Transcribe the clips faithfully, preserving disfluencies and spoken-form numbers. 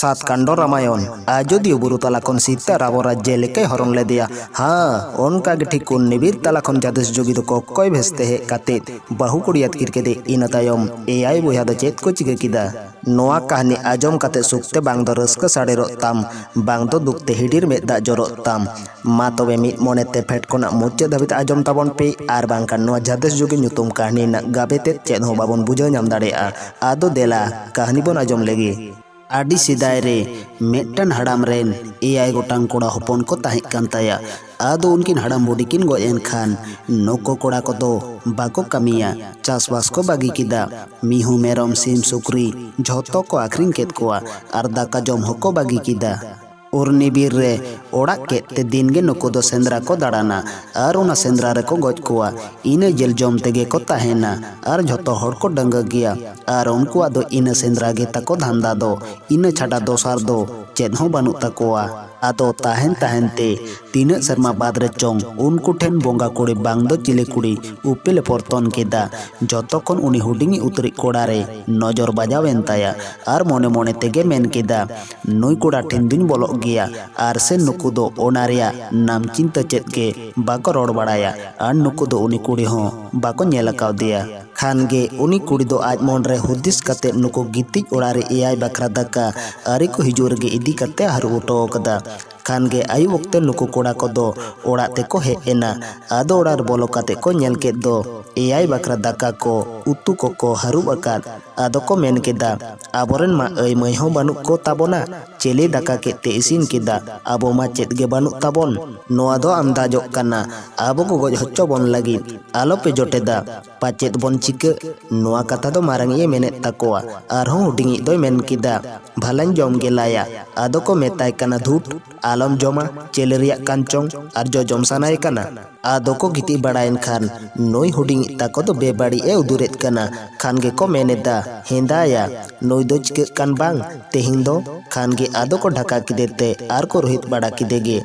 ᱥᱟᱛ ᱠᱟᱱᱰᱚ ᱨᱟᱢᱟᱭᱚᱱ᱾ ᱟᱡᱚᱫᱤᱭᱟᱹ ᱵᱩᱨᱩ ᱛᱟᱞᱟ ᱠᱷᱚᱱ ᱥᱤᱛᱟ ᱨᱟᱵᱚ ᱨᱟᱡᱽ ᱡᱮᱞᱮᱠᱟᱭ ᱦᱚᱨᱚᱱ ᱞᱮᱫᱮᱭᱟ᱾ ᱦᱟᱸ, ᱚᱱᱠᱟ ᱜᱮ ᱴᱷᱤᱠ ᱩᱱ ᱱᱤᱵᱤᱨ ᱛᱟᱞᱟ ᱠᱷᱚᱱ ᱡᱟᱫᱮᱥ ᱡᱩᱜᱤ ᱫᱚ ᱠᱚᱠᱠᱚᱭ ᱵᱷᱮᱥᱛᱮ ᱦᱮᱡ ᱠᱟᱛᱮ ᱵᱟᱹᱦᱩ ᱠᱩᱲᱤ ᱟᱹᱛᱠᱤᱨ ᱠᱮᱫᱮ᱾ ᱤᱱᱟᱹ ᱛᱟᱭᱚᱢ ᱮᱭᱟᱭ ᱵᱚᱭᱦᱟ ᱫᱚ ᱪᱮᱫ ᱠᱚ ᱪᱤᱠᱟᱹ ᱠᱮᱫᱟ? ᱱᱚᱣᱟ ᱠᱟᱹᱦᱱᱤ ᱟᱸᱡᱚᱢ ᱠᱟᱛᱮ ᱥᱩᱠᱛᱮ ᱵᱟᱝ ᱫᱚ ᱨᱟᱹᱥᱠᱟᱹ ᱥᱟᱰᱮᱨᱚᱜ ᱛᱟᱢ, ᱵᱟᱝ ᱫᱚ ᱫᱩᱠᱛᱮ ᱦᱤᱰᱤᱨ ᱢᱮᱫ ᱫᱟᱜ ᱡᱚᱨᱚᱜ ᱛᱟᱢ᱾ ᱢᱟ ᱛᱚᱵᱮ ᱢᱤᱫ ᱢᱚᱱᱮᱛᱮ ᱯᱷᱮᱰ ᱠᱷᱚᱱᱟᱜ ᱢᱩᱪᱟᱹᱫ ᱫᱷᱟᱹᱵᱤᱡ ᱟᱸᱡᱚᱢ ᱛᱟᱵᱚᱱ ᱯᱮ, ᱟᱨ ᱵᱟᱝᱠᱷᱟᱱ ᱱᱚᱣᱟ ᱡᱟᱫᱮᱥ ᱡᱩᱜᱤ ᱧᱩᱛᱩᱢ ᱠᱟᱹᱦᱱᱤ ᱨᱮᱱᱟᱜ ᱜᱟᱵᱮ ᱛᱮᱫ ᱪᱮᱫ ᱦᱚᱸ ᱵᱟᱵᱚᱱ ᱵᱩᱡᱷᱟᱹᱣ ᱧᱟᱢ ᱫᱟᱲᱮᱭᱟᱜᱼᱟ᱾ ᱟᱫᱚ ᱫᱮᱞᱟ, ᱠᱟᱹᱦᱱᱤ ᱵᱚᱱ ᱟᱸᱡᱚᱢ ᱞᱮᱜᱮ᱾ ᱟᱹᱰᱤ ᱥᱮᱫᱟᱭ ᱨᱮ ᱢᱤᱫᱴᱟᱝ ᱦᱟᱲᱟᱢ ᱨᱮᱱ ᱮᱭᱟᱭ ᱜᱚᱴᱟᱝ ᱠᱚᱲᱟ ᱦᱚᱯᱚᱱ ᱠᱚ ᱛᱟᱦᱮᱸ ᱠᱟᱱ ᱛᱟᱭᱟ᱾ ᱟᱫᱚ ᱩᱱᱠᱤᱱ ᱦᱟᱲᱟᱢ ᱵᱩᱰᱷᱤ ᱠᱤᱱ ᱜᱚᱡ ᱮᱱ ᱠᱷᱟᱱ ᱱᱩᱠᱩ ᱠᱚᱲᱟ ᱠᱚᱫᱚ ᱵᱟᱠᱚ ᱠᱟᱹᱢᱤᱭᱟ, ᱪᱟᱥᱵᱟᱥ ᱠᱚ ᱵᱟᱹᱜᱤ ᱠᱮᱫᱟ᱾ ᱢᱤᱦᱩ, ᱢᱮᱨᱚᱢ, ᱥᱤᱢ, ᱥᱩᱠᱨᱤ ᱡᱷᱚᱛᱚ ᱠᱚ ᱟᱹᱠᱷᱨᱤᱧ ᱠᱮᱫ ᱠᱚᱣᱟ ᱟᱨ ᱫᱟᱠᱟ ᱡᱚᱢ ᱦᱚᱸᱠᱚ ᱵᱟᱹᱜᱤ ᱠᱮᱫᱟ᱾ ᱩᱨᱱᱤ ᱵᱤᱨ ᱨᱮ ᱚᱲᱟᱜ ᱠᱮᱫ ᱛᱮ ᱫᱤᱱ ᱜᱮ ᱱᱩᱠᱩ ᱫᱚ ᱥᱮᱸᱫᱽᱨᱟ ᱠᱚ ᱫᱟᱬᱟᱱᱟ ᱟᱨ ᱚᱱᱟ ᱥᱮᱸᱫᱽᱨᱟ ᱨᱮᱠᱚ ᱜᱚᱡ ᱠᱚᱣᱟ᱾ ᱤᱱᱟᱹ ᱡᱤᱞ ᱡᱚᱢ ᱛᱮᱜᱮ ᱠᱚ ᱛᱟᱦᱮᱱᱟ ᱟᱨ ᱡᱷᱚᱛᱚ ᱦᱚᱲ ᱠᱚ ᱰᱟᱺᱜᱟᱹ ᱜᱮᱭᱟ ᱟᱨ ᱩᱱᱠᱩᱣᱟᱜ ᱫᱚ ᱤᱱᱟᱹ ᱥᱮᱸᱫᱽᱨᱟ ᱜᱮ ᱛᱟᱠᱚ ᱫᱷᱟᱱᱫᱟ ᱫᱚ᱾ ᱤᱱᱟᱹ ᱪᱷᱟᱰᱟ ᱫᱚᱥᱟᱨ ᱫᱚ ᱪᱮᱫ ᱦᱚᱸ ᱵᱟᱹᱱᱩᱜ ᱛᱟᱠᱚᱣᱟ᱾ ᱟᱫᱚ ᱛᱟᱦᱮᱱ ᱛᱟᱦᱮᱱ ᱛᱮ ᱛᱤᱱᱟᱹᱜ ᱥᱮᱨᱢᱟ ᱵᱟᱫᱽ ᱨᱮ ᱪᱚᱝ ᱩᱱᱠᱩ ᱴᱷᱮᱱ ᱵᱚᱸᱜᱟ ᱠᱩᱲᱤ ᱵᱟᱝ ᱫᱚ ᱪᱤᱞᱤ ᱠᱩᱲᱤ ᱩᱯᱮᱞ ᱮ ᱯᱚᱨᱛᱚᱱ ᱠᱮᱫᱟ᱾ ᱡᱷᱚᱛᱚ ᱠᱷᱚᱱ ᱩᱱᱤ ᱦᱩᱰᱤᱧᱤᱡ ᱩᱛᱟᱹᱨᱤᱡ ᱠᱚᱲᱟ ᱨᱮ ᱱᱚᱡᱚᱨ ᱵᱟᱡᱟᱣ ᱮᱱ ᱛᱟᱭᱟ ᱟᱨ ᱢᱚᱱᱮ ᱢᱚᱱᱮ ᱛᱮᱜᱮ ᱢᱮᱱ ᱠᱮᱫᱟ, ᱱᱩᱭ ᱠᱚᱲᱟ ᱴᱷᱮᱱ ᱫᱩᱧ ᱵᱚᱞᱚᱜ ᱜᱮᱭᱟ, ᱟᱨ ᱥᱮ ᱱᱩᱠᱩ ᱫᱚ ᱚᱱᱟ ᱨᱮᱭᱟᱜ ᱱᱟᱢ ᱪᱤᱱᱛᱟᱹ ᱪᱮᱫ ᱜᱮ ᱵᱟᱠᱚ ᱨᱚᱲ ᱵᱟᱲᱟᱭᱟ, ᱟᱨ ᱱᱩᱠᱩ ᱫᱚ ᱩᱱᱤ ᱠᱩᱲᱤ ᱦᱚᱸ ᱵᱟᱠᱚ ᱧᱮᱞ ᱟᱠᱟᱣᱫᱮᱭᱟ᱾ ᱠᱷᱟᱱ ᱜᱮ ᱩᱱᱤ ᱠᱩᱲᱤ ᱫᱚ ᱟᱡ ᱢᱚᱱ ᱨᱮ ᱦᱩᱫᱤᱥ ᱠᱟᱛᱮ ᱱᱩᱠᱩ ᱜᱤᱛᱤᱡ ᱚᱲᱟᱜ ᱨᱮ ᱮᱭᱟᱭ ᱵᱟᱠᱷᱨᱟ ᱫᱟᱠᱟ ᱟᱹᱣᱨᱤ ᱠᱚ ᱦᱤᱡᱩᱜ ᱨᱮᱜᱮ ᱤᱫᱤ ᱠᱟᱛᱮ ᱦᱟᱹᱨᱩᱵ ᱦᱚᱴᱚ ᱟᱠᱟᱫᱟ᱾ ᱠᱷᱟᱱ ᱜᱮ ᱟᱹᱭᱩᱵ ᱚᱠᱛᱮ ᱱᱩᱠᱩ ᱠᱚᱲᱟ ᱠᱚᱫᱚ ᱚᱲᱟᱜ ᱛᱮᱠᱚ ᱦᱮᱡ ᱮᱱᱟ᱾ ᱟᱫᱚ ᱚᱲᱟᱜ ᱨᱮ ᱵᱚᱞᱚ ᱠᱟᱛᱮ ᱠᱚ ᱧᱮᱞ ᱠᱮᱫ ᱫᱚ ᱮᱭᱟᱭ ᱵᱟᱠᱷᱨᱟ ᱫᱟᱠᱟ ᱠᱚ, ᱩᱛᱩ ᱠᱚᱠᱚ ᱦᱟᱹᱨᱩᱵ ᱟᱠᱟᱫ᱾ ᱟᱫᱚ ᱠᱚ ᱢᱮᱱ ᱠᱮᱫᱟ, ᱟᱵᱚᱨᱮᱱ ᱢᱟ ᱟᱹᱭ ᱢᱟᱹᱭ ᱦᱚᱸ ᱵᱟᱹᱱᱩᱜ ᱠᱚ ᱛᱟᱵᱚᱱᱟ, ᱪᱮᱞᱮ ᱫᱟᱠᱟ ᱠᱮᱫ ᱛᱮ ᱤᱥᱤᱱ ᱠᱮᱫᱟ? ᱟᱵᱚ ᱢᱟ ᱪᱮᱫ ᱜᱮ ᱵᱟᱹᱱᱩᱜ ᱛᱟᱵᱚᱱ᱾ ᱱᱚᱣᱟ ᱫᱚ ᱟᱢᱫᱟᱡᱚᱜ ᱠᱟᱱᱟ ᱟᱵᱚ ᱠᱚ ᱜᱚᱡ ᱦᱚᱪᱚ ᱵᱚᱱ ᱞᱟᱹᱜᱤᱫ᱾ ᱟᱞᱚᱯᱮ ᱡᱚᱴᱮᱫᱟ, ᱯᱟᱪᱮᱫ ᱵᱚᱱ ᱪᱤᱠᱟᱹᱜ᱾ ᱱᱚᱣᱟ ᱠᱟᱛᱷᱟ ᱫᱚ ᱢᱟᱨᱟᱝᱤᱡ ᱮ ᱢᱮᱱᱮᱫ ᱛᱟᱠᱚᱣᱟ᱾ ᱟᱨᱦᱚᱸ ᱦᱩᱰᱤᱧᱤᱡ ᱫᱚᱭ ᱢᱮᱱ ᱠᱮᱫᱟ, ᱵᱷᱟᱞᱟᱧ ᱡᱚᱢ ᱜᱮᱞᱟᱭᱟ᱾ ᱟᱫᱚ ᱠᱚ ᱢᱮᱛᱟᱭ ᱠᱟᱱᱟ, ᱫᱷᱩᱴ, ᱟᱞᱚᱢ ᱡᱚᱢᱟ, ᱪᱮᱞᱮ ᱨᱮᱭᱟᱜ ᱠᱟᱱ ᱪᱚᱝ ᱟᱨ ᱡᱚᱡᱚᱢ ᱥᱟᱱᱟᱭᱮ ᱠᱟᱱᱟ᱾ ᱟᱫᱚ ᱠᱚ ᱜᱤᱛᱤᱡ ᱵᱟᱲᱟᱭᱮᱱ ᱠᱷᱟᱱ ᱱᱩᱭ ᱦᱩᱰᱤᱧᱤᱡ ᱛᱟᱠᱚ ᱫᱚ ᱵᱮᱵᱟᱹᱲᱤᱡ ᱮ ᱩᱫᱩᱨᱮᱫ ᱠᱟᱱᱟ᱾ ᱠᱷᱟᱱ ᱜᱮᱠᱚ ᱢᱮᱱ ᱮᱫᱟ, ᱦᱮᱸᱫᱟᱭᱟ, ᱱᱩᱭ ᱫᱚ ᱪᱤᱠᱟᱹᱜ ᱠᱟᱱ ᱵᱟᱝ ᱛᱮᱦᱮᱧ ᱫᱚ? ᱠᱷᱟᱱ ᱜᱮ ᱟᱫᱚ ᱠᱚ ᱰᱷᱟᱠᱟ ᱠᱮᱫᱮ ᱛᱮ ᱟᱨ ᱠᱚ ᱨᱳᱦᱮᱫ ᱵᱟᱲᱟ ᱠᱮᱫᱮ ᱜᱮ᱾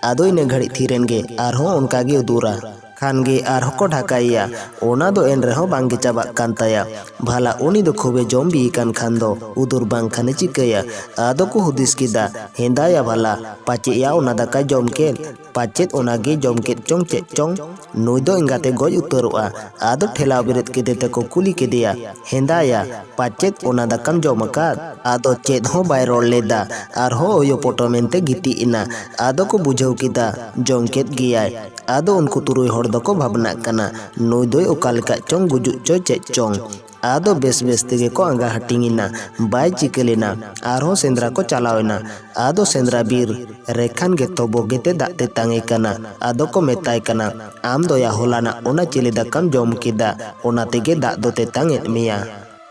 ᱟᱫᱚ ᱤᱱᱟᱹ ᱜᱷᱟᱹᱲᱤᱡ ᱛᱷᱤᱨᱮᱱ ᱜᱮ ᱟᱨᱦᱚᱸ ᱚᱱᱠᱟ ᱜᱮ ᱩᱫᱩᱨᱟ᱾ ᱠᱷᱟᱱ ᱜᱮ ᱟᱨᱦᱚᱸ ᱠᱚ ᱰᱷᱟᱠᱟᱭᱮᱭᱟ᱾ ᱚᱱᱟ ᱫᱚ ᱮᱱ ᱨᱮᱦᱚᱸ ᱵᱟᱝ ᱜᱮ ᱪᱟᱵᱟᱜ ᱠᱟᱱ ᱛᱟᱭᱟ᱾ ᱵᱷᱟᱞᱟ ᱩᱱᱤ ᱫᱚ ᱠᱷᱩᱵᱮ ᱡᱚᱢ ᱵᱤ ᱠᱟᱱ ᱠᱷᱟᱱ ᱫᱚ ᱩᱫᱩᱨ ᱵᱟᱝ ᱠᱷᱟᱱᱮ ᱪᱤᱠᱟᱹᱭᱟ? ᱟᱫᱚ ᱠᱚ ᱦᱩᱫᱤᱥ ᱠᱮᱫᱟ, ᱦᱮᱸᱫᱟᱭᱟ ᱵᱷᱟᱞᱟ, ᱯᱟᱪᱮᱫ ᱭᱟ ᱚᱱᱟ ᱫᱟᱠᱟᱭ ᱡᱚᱢ ᱠᱮᱫ, ᱯᱟᱪᱮᱫ ᱚᱱᱟ ᱜᱮ ᱡᱚᱢ ᱠᱮᱫ ᱪᱚᱝ ᱪᱮᱫ ᱪᱚᱝ, ᱱᱩᱭ ᱫᱚ ᱮᱸᱜᱟᱛᱮ ᱜᱚᱡ ᱩᱛᱟᱹᱨᱚᱜᱼᱟ᱾ ᱟᱫᱚ ᱴᱷᱮᱞᱟᱣ ᱵᱮᱨᱮᱫ ᱠᱮᱫᱮ ᱛᱮᱠᱚ ᱠᱩᱞᱤ ᱠᱮᱫᱮᱭᱟ, ᱦᱮᱸᱫᱟᱭᱟ, ᱯᱟᱪᱮᱫ ᱚᱱᱟ ᱫᱟᱠᱟᱢ ᱡᱚᱢ ᱟᱠᱟᱫ? ᱟᱫᱚ ᱪᱮᱫ ᱦᱚᱸ ᱵᱟᱭ ᱨᱚᱲ ᱞᱮᱫᱟ, ᱟᱨᱦᱚᱸ ᱚᱭᱚ ᱯᱚᱴᱚᱢ ᱮᱱᱛᱮ ᱜᱤᱛᱤᱡ ᱮᱱᱟ᱾ ᱟᱫᱚ ᱠᱚ ᱵᱩᱡᱷᱟᱹᱣ ᱠᱮᱫᱟ, ᱡᱚᱢ ᱠᱮᱫ ᱜᱮᱭᱟᱭ᱾ ᱟᱫᱚ ᱩᱱᱠᱩ ᱛᱩᱨᱩᱭ ᱦᱚᱲ ᱫᱚᱠᱚ ᱵᱷᱟᱵᱽᱱᱟᱜ ᱠᱟᱱᱟ, ᱱᱩᱭ ᱫᱚᱭ ᱚᱠᱟ ᱞᱮᱠᱟ ᱪᱚᱝ, ᱜᱩᱡᱩᱜ ᱪᱚᱭ ᱪᱮᱫ ᱪᱚᱝ᱾ ᱟᱫᱚ ᱵᱮᱥ ᱵᱮᱥ ᱛᱮᱜᱮ ᱠᱚ ᱟᱸᱜᱟ ᱦᱟᱹᱴᱤᱧ ᱮᱱᱟ᱾ ᱵᱟᱭ ᱪᱤᱠᱟᱹ ᱞᱮᱱᱟ᱾ ᱟᱨᱦᱚᱸ ᱥᱮᱸᱫᱽᱨᱟ ᱠᱚ ᱪᱟᱞᱟᱣ ᱮᱱᱟ᱾ ᱟᱫᱚ ᱥᱮᱸᱫᱽᱨᱟ ᱵᱤᱨ ᱨᱮᱠᱷᱟᱱ ᱜᱮ ᱛᱚᱵᱚ ᱜᱮᱛᱮ ᱫᱟᱜ ᱛᱮᱛᱟᱝ ᱮ ᱠᱟᱱᱟ᱾ ᱟᱫᱚ ᱠᱚ ᱢᱮᱛᱟᱭ ᱠᱟᱱᱟ, ᱟᱢ ᱫᱚᱭᱟ ᱦᱚᱞᱟᱱᱟᱜ ᱚᱱᱟ ᱪᱤᱞᱤ ᱫᱟᱠᱟᱢ ᱡᱚᱢ ᱠᱮᱫᱟ, ᱚᱱᱟ ᱛᱮᱜᱮ ᱫᱟᱜ ᱫᱚ ᱛᱮᱛᱟᱝ ᱮᱫ ᱢᱮᱭᱟ᱾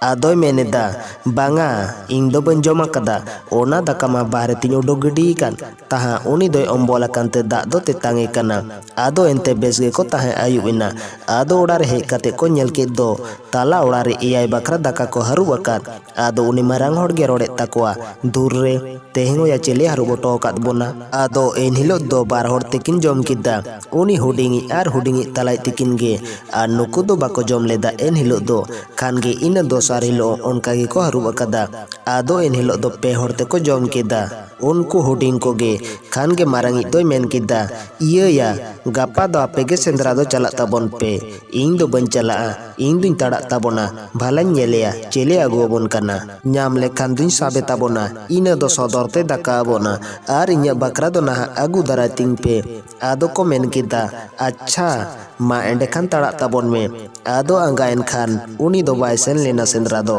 ᱟᱫᱚᱭ ᱢᱮᱱ ᱮᱫᱟ, ᱵᱟᱝᱟ, ᱤᱧ ᱫᱚ ᱵᱟᱹᱧ ᱡᱚᱢ ᱟᱠᱟᱫᱟ, ᱚᱱᱟ ᱫᱟᱠᱟ ᱢᱟ ᱵᱟᱦᱨᱮ ᱛᱤᱧ ᱩᱰᱩᱠ ᱜᱤᱰᱤ ᱟᱠᱟᱫ ᱛᱟᱦᱟᱸ᱾ ᱩᱱᱤ ᱫᱚᱭ ᱚᱢᱵᱚᱞ ᱟᱠᱟᱱ ᱛᱮ ᱫᱟᱜ ᱫᱚ ᱛᱮᱛᱟᱝ ᱮ ᱠᱟᱱᱟ᱾ ᱟᱫᱚ ᱮᱱᱛᱮ ᱵᱮᱥ ᱜᱮᱠᱚ ᱛᱟᱦᱮᱸ ᱟᱹᱭᱩᱵ ᱮᱱᱟ᱾ ᱟᱫᱚ ᱚᱲᱟᱜ ᱨᱮ ᱦᱮᱡ ᱠᱟᱛᱮ ᱠᱚ ᱧᱮᱞ ᱠᱮᱫ ᱫᱚ ᱛᱟᱞᱟ ᱚᱲᱟᱜ ᱨᱮ ᱮᱭᱟᱭ ᱵᱟᱠᱷᱨᱟ ᱫᱟᱠᱟ ᱠᱚ ᱦᱟᱹᱨᱩᱵ ᱟᱠᱟᱫ᱾ ᱟᱫᱚ ᱩᱱᱤ ᱢᱟᱨᱟᱝ ᱦᱚᱲ ᱜᱮ ᱨᱚᱲᱮᱫ ᱛᱟᱠᱚᱣᱟ, ᱫᱩᱨ ᱨᱮ, ᱛᱮᱦᱮᱧ ᱦᱚᱸᱭᱟ ᱪᱮᱞᱮ ᱦᱟᱹᱨᱩᱵ ᱚᱴᱚ ᱟᱠᱟᱫ ᱵᱚᱱᱟ? ᱟᱫᱚ ᱮᱱ ᱦᱤᱞᱳᱜ ᱫᱚ ᱵᱟᱨ ᱦᱚᱲ ᱛᱮᱠᱤᱱ ᱡᱚᱢ ᱠᱮᱫᱟ, ᱩᱱᱤ ᱦᱩᱰᱤᱧᱤᱡ ᱟᱨ ᱦᱩᱰᱤᱧᱤᱡ ᱛᱟᱞᱟᱭᱤᱡ ᱛᱤᱠᱤᱱ ᱜᱮ᱾ ᱟᱨ ᱱᱩᱠᱩ ᱫᱚ ᱵᱟᱠᱚ ᱡᱚᱢ ᱞᱮᱫᱟ ᱮᱱ ᱦᱤᱞᱳᱜ ᱫᱚ᱾ ᱠᱷᱟᱱ ᱜᱮ ᱤᱱᱟᱹ ᱫᱚᱥᱟᱨ ᱦᱤᱞᱳᱜ ᱚᱱᱠᱟ ᱜᱮᱠᱚ ᱦᱟᱹᱨᱩᱵ ᱟᱠᱟᱫᱟ᱾ ᱟᱫᱚ ᱮᱱ ᱦᱤᱞᱳᱜ ᱫᱚ ᱯᱮ ᱦᱚᱲ ᱛᱮᱠᱚ ᱡᱚᱢ ᱠᱮᱫᱟ, ᱩᱱᱠᱩ ᱦᱩᱰᱤᱧ ᱠᱚᱜᱮ᱾ ᱠᱷᱟᱱ ᱜᱮ ᱢᱟᱨᱟᱝᱤᱡ ᱫᱚᱭ ᱢᱮᱱ ᱠᱮᱫᱟ, ᱤᱭᱟᱹᱭᱟ, ᱜᱟᱯᱟ ᱫᱚ ᱟᱯᱮ ᱜᱮ ᱥᱮᱸᱫᱽᱨᱟ ᱫᱚ ᱪᱟᱞᱟᱜ ᱛᱟᱵᱚᱱ ᱯᱮ, ᱤᱧ ᱫᱚ ᱵᱟᱹᱧ ᱪᱟᱞᱟᱜᱼᱟ, ᱤᱧ ᱫᱩᱧ ᱛᱟᱲᱟᱜ ᱛᱟᱵᱚᱱᱟ, ᱵᱷᱟᱞᱟᱧ ᱧᱮᱞᱮᱭᱟ ᱪᱮᱞᱮ ᱟᱹᱜᱩ ᱟᱵᱚᱱ ᱠᱟᱱᱟ, ᱧᱟᱢ ᱞᱮᱠᱷᱟᱱ ᱫᱩᱧ ᱥᱟᱵᱮ ᱛᱟᱵᱚᱱᱟ, ᱤᱱᱟᱹ ᱫᱚ ᱥᱚᱫᱚᱨ ᱛᱮ ᱫᱟᱠᱟ ᱟᱵᱚᱱᱟ, ᱟᱨ ᱤᱧᱟᱹᱜ ᱵᱟᱠᱷᱨᱟ ᱫᱚ ᱱᱟᱦᱟᱜ ᱟᱹᱜᱩ ᱫᱟᱨᱟᱭ ᱛᱤᱧ ᱯᱮ᱾ ᱟᱫᱚ ᱠᱚ ᱢᱮᱱ ᱠᱮᱫᱟ, ᱟᱪᱪᱷᱟ, ᱢᱟ ᱮᱸᱰᱮᱠᱷᱟᱱ ᱛᱟᱲᱟᱜ ᱛᱟᱵᱚᱱ ᱢᱮ᱾ ᱟᱫᱚ ᱟᱸᱜᱟ ᱮᱱᱠᱷᱟᱱ ᱩᱱᱤ ᱫᱚ ᱵᱟᱭ ᱥᱮᱱ ᱞᱮᱱᱟ ᱥᱮᱸᱫᱽᱨᱟ ᱫᱚ᱾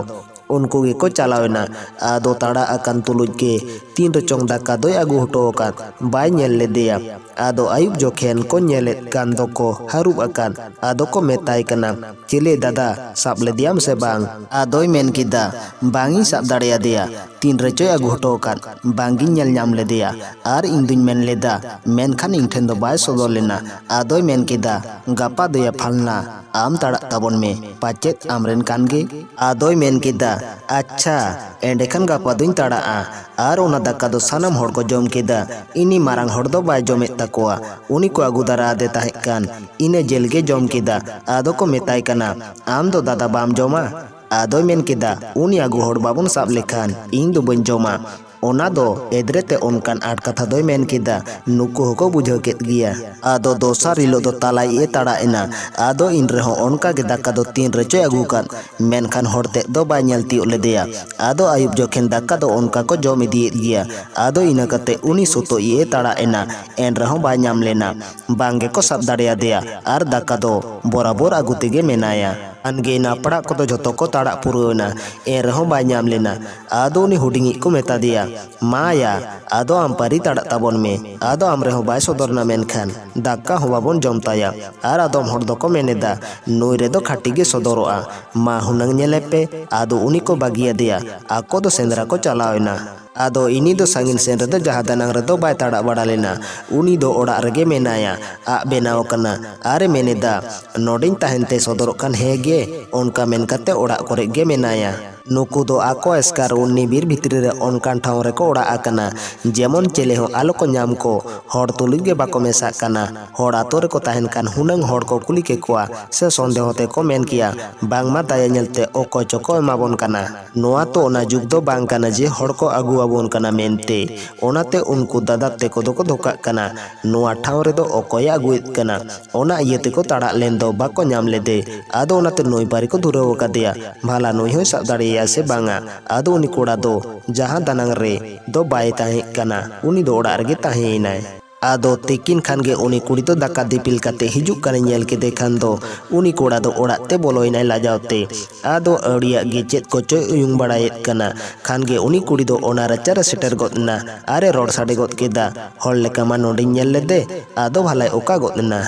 ᱩᱱᱠᱩ ᱜᱮᱠᱚ ᱪᱟᱞᱟᱣ ᱮᱱᱟ᱾ ᱟᱫᱚ ᱛᱟᱲᱟᱜ ᱟᱠᱟᱱ ᱛᱩᱞᱩᱡ ᱜᱮ ᱛᱤᱱ ᱨᱮᱪᱚᱝ ᱫᱟᱠᱟ ᱫᱚᱭ ᱟᱹᱜᱩ ᱦᱚᱴᱚ ᱟᱠᱟᱫ, ᱵᱟᱭ ᱧᱮᱞ ᱞᱮᱫᱮᱭᱟ᱾ ᱟᱫᱚ ᱟᱹᱭᱩᱵ ᱡᱚᱠᱷᱮᱱ ᱠᱚ ᱧᱮᱞᱮᱫ ᱠᱟᱱ ᱫᱚᱠᱚ ᱦᱟᱹᱨᱩᱵ ᱟᱠᱟᱫ᱾ ᱟᱫᱚ ᱠᱚ ᱢᱮᱛᱟᱭ ᱠᱟᱱᱟ, ᱪᱮᱞᱮ ᱫᱟᱫᱟ, ᱥᱟᱵ ᱞᱮᱫᱮᱭᱟᱢ ᱥᱮ ᱵᱟᱝ? ᱟᱫᱚᱭ ᱢᱮᱱ ᱠᱮᱫᱟ, ᱵᱟᱝ ᱤᱧ ᱥᱟᱵ ᱫᱟᱲᱮᱭᱟᱫᱮᱭᱟ, ᱛᱤᱱ ᱨᱮᱪᱚᱭ ᱟᱹᱜᱩ ᱦᱚᱴᱚ ᱟᱠᱟᱫ, ᱵᱟᱝ ᱜᱤᱧ ᱧᱮᱞ ᱧᱟᱢ ᱞᱮᱫᱮᱭᱟ᱾ ᱟᱨ ᱤᱧ ᱫᱩᱧ ᱢᱮᱱ ᱞᱮᱫᱟ, ᱢᱮᱱᱠᱷᱟᱱ ᱤᱧ ᱴᱷᱮᱱ ᱫᱚ ᱵᱟᱭ ᱥᱚᱫᱚᱨ ᱞᱮᱱᱟ᱾ ᱟᱫᱚᱭ ᱢᱮᱱ ᱠᱮᱫᱟ, ᱜᱟᱯᱟ ᱫᱚᱭᱟ ᱯᱷᱟᱞᱱᱟ, ᱟᱢ ᱛᱟᱲᱟᱜ ᱛᱟᱵᱚᱱ ᱢᱮ, ᱯᱟᱪᱮᱫ ᱟᱢᱨᱮᱱ ᱠᱟᱱ ᱜᱮ᱾ ᱟᱫᱚᱭ ᱢᱮᱱ ᱠᱮᱫᱟ, ᱟᱪᱪᱷᱟ, ᱮᱸᱰᱮᱠᱷᱟᱱ ᱜᱟᱯᱟ ᱫᱚᱧ ᱛᱟᱲᱟᱜᱼᱟ᱾ ᱟᱨ ᱚᱱᱟ ᱫᱟᱠᱟ ᱫᱚ ᱥᱟᱱᱟᱢ ᱦᱚᱲ ᱠᱚ ᱡᱚᱢ ᱠᱮᱫᱟ᱾ ᱤᱱᱤ ᱢᱟᱨᱟᱝ ᱦᱚᱲ ᱫᱚ ᱵᱟᱭ ᱡᱚᱢᱮᱫ ᱛᱟᱠᱚᱣᱟ᱾ ᱩᱱᱤ ᱠᱚ ᱟᱹᱜᱩ ᱫᱟᱨᱟ ᱟᱫᱮ ᱛᱟᱦᱮᱸ ᱠᱟᱱ᱾ ᱤᱱᱟᱹ ᱡᱤᱞ ᱜᱮ ᱡᱚᱢ ᱠᱮᱫᱟ᱾ ᱟᱫᱚ ᱠᱚ ᱢᱮᱛᱟᱭ ᱠᱟᱱᱟ, ᱟᱢ ᱫᱚ ᱫᱟᱫᱟ ᱵᱟᱢ ᱡᱚᱢᱟ? ᱟᱫᱚᱭ ᱢᱮᱱ ᱠᱮᱫᱟ, ᱩᱱᱤ ᱟᱹᱜᱩ ᱦᱚᱲ ᱵᱟᱵᱚᱱ ᱥᱟᱵ ᱞᱮᱠᱷᱟᱱ ᱤᱧ ᱫᱚ ᱵᱟᱹᱧ ᱡᱚᱢᱟ᱾ ᱚᱱᱟ ᱫᱚ ᱮᱫᱽᱨᱮ ᱛᱮ ᱚᱱᱠᱟᱱ ᱟᱸᱴ ᱠᱟᱛᱷᱟ ᱫᱚᱭ ᱢᱮᱱ ᱠᱮᱫᱟ᱾ ᱱᱩᱠᱩ ᱦᱚᱸᱠᱚ ᱵᱩᱡᱷᱟᱹᱣ ᱠᱮᱫ ᱜᱮᱭᱟ᱾ ᱟᱫᱚ ᱫᱚᱥᱟᱨ ᱦᱤᱞᱳᱜ ᱫᱚ ᱛᱟᱞᱟᱭᱤᱡ ᱮ ᱛᱟᱲᱟᱜ ᱮᱱᱟ᱾ ᱟᱫᱚ ᱤᱱ ᱨᱮᱦᱚᱸ ᱚᱱᱠᱟ ᱜᱮ ᱫᱟᱠᱟ ᱫᱚ ᱛᱤᱱ ᱨᱮᱪᱚᱭ ᱟᱹᱜᱩ ᱠᱟᱫ, ᱢᱮᱱᱠᱷᱟᱱ ᱦᱚᱲ ᱛᱮᱫ ᱫᱚ ᱵᱟᱭ ᱧᱮᱞ ᱛᱤᱭᱳᱜ ᱞᱮᱫᱮᱭᱟ᱾ ᱟᱫᱚ ᱟᱹᱭᱩᱵ ᱡᱚᱠᱷᱮᱱ ᱫᱟᱠᱟ ᱫᱚ ᱚᱱᱠᱟ ᱠᱚ ᱡᱚᱢ ᱤᱫᱤᱭᱮᱫ ᱜᱮᱭᱟ᱾ ᱟᱫᱚ ᱤᱱᱟᱹ ᱠᱟᱛᱮ ᱩᱱᱤ ᱥᱩᱛᱩᱡ ᱮ ᱛᱟᱲᱟᱜ ᱮᱱᱟ, ᱮᱱ ᱨᱮᱦᱚᱸ ᱵᱟᱭ ᱧᱟᱢ ᱞᱮᱱᱟ᱾ ᱵᱟᱝ ᱜᱮᱠᱚ ᱥᱟᱵ ᱫᱟᱲᱮᱭᱟᱫᱮᱭᱟ ᱟᱨ ᱫᱟᱠᱟ ᱫᱚ ᱵᱚᱨᱟᱵᱚᱨ ᱟᱹᱜᱩ ᱛᱮᱜᱮ ᱢᱮᱱᱟᱭᱟ᱾ ᱟᱱᱜᱮ ᱱᱟᱯᱲᱟᱜ ᱠᱚᱫᱚ ᱡᱷᱚᱛᱚ ᱠᱚ ᱛᱟᱲᱟᱜ ᱯᱩᱨᱟᱹᱣ ᱮᱱᱟ, ᱮᱱ ᱨᱮᱦᱚᱸ ᱵᱟᱭ ᱧᱟᱢ ᱞᱮᱱᱟ᱾ ᱟᱫᱚ ᱩᱱᱤ ᱦᱩᱰᱤᱧᱤᱡ ᱠᱚ ᱢᱮᱛᱟ ᱫᱮᱭᱟ, ᱢᱟ ᱭᱟ, ᱟᱫᱚ ᱟᱢ ᱯᱟᱹᱨᱤ ᱛᱟᱲᱟᱜ ᱛᱟᱵᱚᱱ ᱢᱮ᱾ ᱟᱫᱚ ᱟᱢ ᱨᱮᱦᱚᱸ ᱵᱟᱭ ᱥᱚᱫᱚᱨ ᱱᱟ, ᱢᱮᱱᱠᱷᱟᱱ ᱫᱟᱠᱟ ᱦᱚᱸ ᱵᱟᱵᱚᱱ ᱡᱚᱢ ᱛᱟᱭᱟ᱾ ᱟᱨ ᱟᱫᱚᱢ ᱦᱚᱲ ᱫᱚᱠᱚ ᱢᱮᱱ ᱮᱫᱟ, ᱱᱩᱭ ᱨᱮᱫᱚ ᱠᱷᱟᱹᱴᱤ ᱜᱮ ᱥᱚᱫᱚᱨᱚᱜᱼᱟ, ᱢᱟ ᱦᱩᱱᱟᱹᱝ ᱧᱮᱞᱮ ᱯᱮ᱾ ᱟᱫᱚ ᱩᱱᱤ ᱠᱚ ᱵᱟᱹᱜᱤᱭᱟᱫᱮᱭᱟ, ᱟᱠᱚ ᱫᱚ ᱥᱮᱸᱫᱽᱨᱟ ᱠᱚ ᱪᱟᱞᱟᱣ ᱮᱱᱟ᱾ ᱟᱫᱚ ᱤᱱᱤ ᱫᱚ ᱥᱟᱺᱜᱤᱧ ᱥᱮᱱ ᱨᱮᱫᱚ ᱡᱟᱦᱟᱸ ᱫᱟᱱᱟᱝ ᱨᱮᱫᱚ ᱵᱟᱭ ᱛᱟᱲᱟᱜ ᱵᱟᱲᱟ ᱞᱮᱱᱟ, ᱩᱱᱤ ᱫᱚ ᱚᱲᱟᱜ ᱨᱮᱜᱮ ᱢᱮᱱᱟᱭᱟ, ᱟᱜ ᱵᱮᱱᱟᱣ ᱟᱠᱟᱱᱟ᱾ ᱟᱨᱮ ᱢᱮᱱ ᱮᱫᱟ, ᱱᱚᱰᱮᱧ ᱛᱟᱦᱮᱱ ᱛᱮ ᱥᱚᱫᱚᱨᱚᱜ ᱠᱷᱟᱱ ᱦᱮᱸ ᱜᱮ, ᱚᱱᱠᱟ ᱢᱮᱱ ᱠᱟᱛᱮ ᱚᱲᱟᱜ ᱠᱚᱨᱮ ᱜᱮ ᱢᱮᱱᱟᱭᱟ᱾ ᱱᱩᱠᱩ ᱫᱚ ᱟᱠᱚ ᱮᱥᱠᱟᱨ ᱩᱱᱤ ᱵᱤᱨ ᱵᱷᱤᱛᱨᱤ ᱨᱮ ᱚᱱᱠᱟᱱ ᱴᱷᱟᱶ ᱨᱮᱠᱚ ᱚᱲᱟᱜ ᱟᱠᱟᱱᱟ, ᱡᱮᱢᱚᱱ ᱪᱮᱞᱮ ᱦᱚᱸ ᱟᱞᱚ ᱠᱚ ᱧᱟᱢ ᱠᱚ, ᱦᱚᱲ ᱛᱩᱞᱩᱡ ᱜᱮ ᱵᱟᱠᱚ ᱢᱮᱥᱟᱜ ᱠᱟᱱᱟ᱾ ᱦᱚᱲ ᱟᱛᱳ ᱨᱮᱠᱚ ᱛᱟᱦᱮᱱ ᱠᱷᱟᱱ ᱦᱩᱱᱟᱹᱝ ᱦᱚᱲ ᱠᱚ ᱠᱩᱞᱤ ᱠᱮᱠᱚᱣᱟ ᱥᱮ ᱥᱚᱱᱫᱮᱦᱚ ᱛᱮᱠᱚ ᱢᱮᱱ ᱠᱮᱭᱟ, ᱵᱟᱝᱢᱟ ᱫᱟᱭᱟ ᱧᱮᱞᱛᱮ ᱚᱠᱚᱭ ᱪᱚᱠᱚ ᱮᱢᱟᱵᱚᱱ ᱠᱟᱱᱟ᱾ ᱱᱚᱣᱟ ᱛᱚ ᱚᱱᱟ ᱡᱩᱜᱽ ᱫᱚ ᱵᱟᱝ ᱠᱟᱱᱟ ᱡᱮ ᱦᱚᱲ ᱠᱚ ᱟᱹᱜᱩ ᱟᱵᱚᱱ ᱠᱟᱱᱟ ᱢᱮᱱᱛᱮ᱾ ᱚᱱᱟᱛᱮ ᱩᱱᱠᱩ ᱫᱟᱫᱟ ᱛᱮᱠᱚ ᱫᱚᱠᱚ ᱫᱷᱚᱠᱟᱜ ᱠᱟᱱᱟ, ᱱᱚᱣᱟ ᱴᱷᱟᱶ ᱨᱮᱫᱚ ᱚᱠᱚᱭᱮ ᱟᱹᱜᱩᱭᱮᱫ ᱠᱟᱱᱟ? ᱚᱱᱟ ᱤᱭᱟᱹ ᱛᱮᱠᱚ ᱛᱟᱲᱟᱜ ᱞᱮᱱ ᱫᱚ ᱵᱟᱠᱚ ᱧᱟᱢ ᱞᱮᱫᱮ᱾ ᱟᱫᱚ ᱚᱱᱟᱛᱮ ᱱᱩᱭ ᱯᱟᱹᱨᱤ ᱠᱚ ᱫᱷᱩᱨᱟᱹᱣ ᱟᱠᱟᱫᱮᱭᱟ, ᱵᱷᱟᱞᱟ ᱱᱩᱭ ᱦᱚᱸᱭ ᱥᱟᱵ ᱫᱟᱲᱮᱭᱟᱭᱟ ᱥᱮ ᱵᱟᱝᱟ᱾ ᱟᱫᱚ ᱩᱱᱤ ᱠᱚᱲᱟ ᱫᱚ ᱡᱟᱦᱟᱸ ᱫᱟᱱᱟᱝ ᱨᱮ ᱫᱚ ᱵᱟᱭ ᱛᱟᱦᱮᱸ ᱠᱟᱱᱟ, ᱩᱱᱤ ᱫᱚ ᱚᱲᱟᱜ ᱨᱮᱜᱮ ᱛᱟᱦᱮᱸᱭᱮᱱᱟᱭ᱾ ᱟᱫᱚ ᱛᱤᱠᱤᱱ ᱠᱷᱟᱱ ᱜᱮ ᱩᱱᱤ ᱠᱩᱲᱤ ᱫᱚ ᱫᱟᱠᱟ ᱫᱤᱯᱤᱞ ᱠᱟᱛᱮ ᱦᱤᱡᱩᱜ ᱠᱟᱱᱮ ᱧᱮᱞ ᱠᱮᱫᱮ ᱠᱷᱟᱱ ᱫᱚ ᱩᱱᱤ ᱠᱚᱲᱟ ᱫᱚ ᱚᱲᱟᱜ ᱛᱮ ᱵᱚᱞᱚᱭᱮᱱᱟᱭ ᱞᱟᱡᱟᱣ ᱛᱮ᱾ ᱟᱫᱚ ᱟᱹᱣᱲᱤᱭᱟᱜ ᱜᱮ ᱪᱮᱫ ᱠᱚᱪᱚᱭ ᱩᱭᱩᱝ ᱵᱟᱲᱟᱭᱮᱫ ᱠᱟᱱᱟ᱾ ᱠᱷᱟᱱ ᱜᱮ ᱩᱱᱤ ᱠᱩᱲᱤ ᱫᱚ ᱚᱱᱟ ᱨᱟᱪᱟ ᱨᱮ ᱥᱮᱴᱮᱨ ᱜᱚᱫ ᱮᱱᱟ ᱟᱨᱮ ᱨᱚᱲ ᱥᱟᱰᱮ ᱜᱚᱫ ᱠᱮᱫᱟ, ᱦᱚᱲ ᱞᱮᱠᱟ ᱢᱟ ᱱᱚᱰᱮᱧ ᱧᱮᱞ ᱞᱮᱫᱮ, ᱟᱫᱚ ᱵᱷᱟᱞᱟᱭ ᱚᱠᱟ ᱜᱚᱫ ᱮᱱᱟ?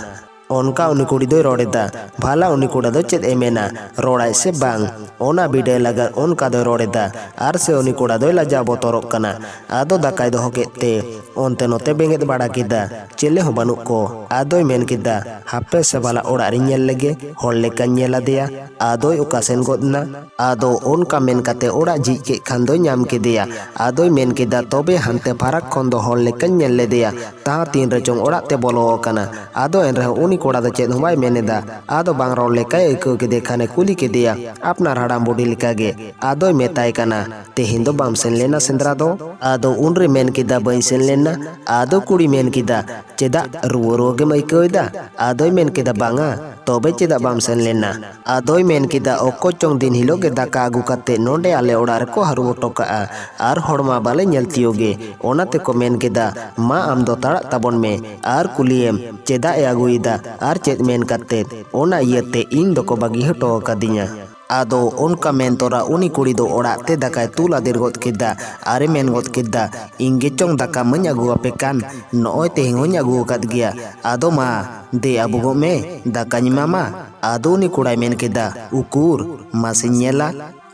ᱚᱱᱠᱟ ᱩᱱᱤ ᱠᱩᱲᱤ ᱫᱚᱭ ᱨᱚᱲ ᱮᱫᱟ᱾ ᱵᱷᱟᱞᱟ ᱩᱱᱤ ᱠᱚᱲᱟ ᱫᱚ ᱪᱮᱫ ᱮ ᱢᱮᱱᱟ, ᱨᱚᱲᱟᱭ ᱥᱮ ᱵᱟᱝ, ᱚᱱᱟ ᱵᱤᱰᱟᱹᱣ ᱞᱟᱹᱜᱤᱫ ᱚᱱᱠᱟ ᱫᱚᱭ ᱨᱚᱲ ᱮᱫᱟ᱾ ᱟᱨ ᱥᱮ ᱩᱱᱤ ᱠᱚᱲᱟ ᱫᱚᱭ ᱞᱟᱡᱟᱣ ᱵᱚᱛᱚᱨᱚᱜ ᱠᱟᱱᱟ᱾ ᱟᱫᱚ ᱫᱟᱠᱟᱭ ᱫᱚᱦᱚ ᱠᱮᱫ ᱛᱮ ᱚᱱᱛᱮ ᱱᱚᱛᱮ ᱵᱮᱸᱜᱮᱫ ᱵᱟᱲᱟ ᱠᱮᱫᱟ᱾ ᱪᱮᱞᱮ ᱦᱚᱸ ᱵᱟᱹᱱᱩᱜ ᱠᱚ᱾ ᱟᱫᱚᱭ ᱢᱮᱱ ᱠᱮᱫᱟ, ᱦᱟᱯᱮ ᱥᱮ ᱵᱷᱟᱞᱟ ᱚᱲᱟᱜ ᱨᱤᱧ ᱧᱮᱞ ᱞᱮᱜᱮ, ᱦᱚᱲ ᱞᱮᱠᱟᱧ ᱧᱮᱞ ᱟᱫᱮᱭᱟ᱾ ᱟᱫᱚᱭ ᱚᱠᱟ ᱥᱮᱱ ᱜᱚᱫ ᱮᱱᱟ᱾ ᱟᱫᱚ ᱚᱱᱠᱟ ᱢᱮᱱ ᱠᱟᱛᱮ ᱚᱲᱟᱜ ᱡᱷᱤᱡ ᱠᱮᱫ ᱠᱷᱟᱱ ᱫᱚᱭ ᱧᱟᱢ ᱠᱮᱫᱮᱭᱟ᱾ ᱟᱫᱚᱭ ᱢᱮᱱ ᱠᱮᱫᱟ, ᱛᱚᱵᱮ ᱦᱟᱱᱛᱮ ᱯᱷᱟᱨᱟᱠ ᱠᱷᱚᱱ ᱫᱚ ᱦᱚᱲ ᱞᱮᱠᱟᱧ ᱧᱮᱞ ᱞᱮᱫᱮᱭᱟ, ᱛᱟᱦᱟᱸ ᱛᱤᱱ ᱨᱮᱪᱚᱝ ᱚᱲᱟᱜ ᱛᱮ ᱵᱚᱞᱚ ᱟᱠᱟᱱᱟ᱾ ᱟᱫᱚ ᱮᱱᱨᱮᱦᱚᱸ ᱩᱱᱤ ᱠᱚᱲᱟ ᱫᱚ ᱪᱮᱫ ᱦᱚᱸ ᱵᱟᱭ ᱢᱮᱱ ᱮᱫᱟ᱾ ᱟᱫᱚ ᱵᱟᱝ ᱨᱚᱲ ᱞᱮᱠᱟᱭ ᱟᱹᱭᱠᱟᱹᱣ ᱠᱮᱫᱮ ᱠᱷᱟᱱᱮ ᱠᱩᱞᱤ ᱠᱮᱫᱮᱭᱟ, ᱟᱯᱱᱟᱨ ᱦᱟᱲᱟᱢ ᱵᱩᱰᱷᱤ ᱞᱮᱠᱟᱜᱮ᱾ ᱟᱫᱚᱭ ᱢᱮᱛᱟᱭ ᱠᱟᱱᱟ, ᱛᱮᱦᱮᱧ ᱫᱚ ᱵᱟᱢ ᱥᱮᱱ ᱞᱮᱱᱟ ᱥᱮᱸᱫᱽᱨᱟ ᱫᱚ? ᱟᱫᱚ ᱩᱱᱨᱮ ᱢᱮᱱ ᱠᱮᱫᱟ, ᱵᱟᱹᱧ ᱥᱮᱱ ᱞᱮᱱᱟ᱾ ᱟᱫᱚ ᱠᱩᱲᱤ ᱢᱮᱱ ᱠᱮᱫᱟ, ᱪᱮᱫᱟᱜ, ᱨᱩᱣᱟᱹ ᱨᱩᱣᱟᱹ ᱜᱮᱢ ᱟᱹᱭᱠᱟᱹᱣ ᱮᱫᱟ? ᱟᱫᱚᱭ ᱢᱮᱱ ᱠᱮᱫᱟ, ᱵᱟᱝᱟ, ᱛᱚᱵᱮ ᱪᱮᱫᱟᱜ ᱵᱟᱢ ᱥᱮᱱ ᱞᱮᱱᱟ? ᱟᱫᱚᱭ ᱢᱮᱱ ᱠᱮᱫᱟ, ᱚᱠᱚᱭ ᱪᱚᱝ ᱫᱤᱱ ᱦᱤᱞᱳᱜ ᱜᱮ ᱫᱟᱠᱟ ᱟᱹᱜᱩ ᱠᱟᱛᱮ ᱱᱚᱰᱮ ᱟᱞᱮ ᱚᱲᱟᱜ ᱨᱮᱠᱚ ᱦᱟᱹᱨᱩᱵ ᱦᱚᱴᱚ ᱠᱟᱜᱼᱟ, ᱟᱨ ᱦᱚᱲ ᱢᱟ ᱵᱟᱞᱮ ᱧᱮᱞ ᱛᱤᱭᱳᱜᱮ᱾ ᱚᱱᱟ ᱛᱮᱠᱚ ᱢᱮᱱ ᱠᱮᱫᱟ, ᱢᱟ ᱟᱢ ᱫᱚ ᱛᱟᱲᱟᱜ ᱛᱟᱵᱚᱱ ᱢᱮ, ᱟᱨ ᱠᱩᱞᱤᱭᱮᱢ ᱪᱮᱫᱟᱜ ᱮ ᱟᱹᱜᱩᱭᱮᱫᱟ ᱟᱨ ᱪᱮᱫ ᱢᱮᱱ ᱠᱟᱛᱮ᱾ ᱚᱱᱟ ᱤᱭᱟᱹᱛᱮ ᱤᱧ ᱫᱚᱠᱚ ᱵᱟᱹᱜᱤ ᱦᱚᱴᱚ ᱟᱠᱟᱫᱤᱧᱟ᱾ ᱟᱫᱚ ᱚᱱᱠᱟ ᱢᱮᱱ ᱛᱚᱨᱟ ᱩᱱᱤ ᱠᱩᱲᱤ ᱫᱚ ᱚᱲᱟᱜ ᱛᱮ ᱫᱟᱠᱟᱭ ᱛᱩᱞ ᱟᱫᱮᱨ ᱜᱚᱫ ᱠᱮᱫᱟ᱾ ᱟᱨᱮ ᱢᱮᱱ ᱜᱚᱫ ᱠᱮᱫᱟ, ᱤᱧ ᱜᱮ ᱪᱚᱝ ᱫᱟᱠᱟ ᱢᱟᱹᱧ ᱟᱹᱜᱩ ᱟᱯᱮ ᱠᱟᱱ, ᱱᱚᱜᱼᱚᱭ ᱛᱮᱦᱮᱧ ᱦᱚᱸᱧ ᱟᱹᱜᱩ ᱟᱠᱟᱫ ᱜᱮᱭᱟ᱾ ᱟᱫᱚ ᱢᱟ, ᱫᱮ ᱟᱹᱵᱩᱜᱚᱜ ᱢᱮ, ᱫᱟᱠᱟᱧ ᱮᱢᱟᱢᱟ᱾ ᱟᱫᱚ ᱩᱱᱤ ᱠᱚᱲᱟᱭ ᱢᱮᱱ ᱠᱮᱫᱟ, ᱩᱠᱩᱨ, ᱢᱟᱥᱮᱧ ᱧᱮᱞᱟ᱾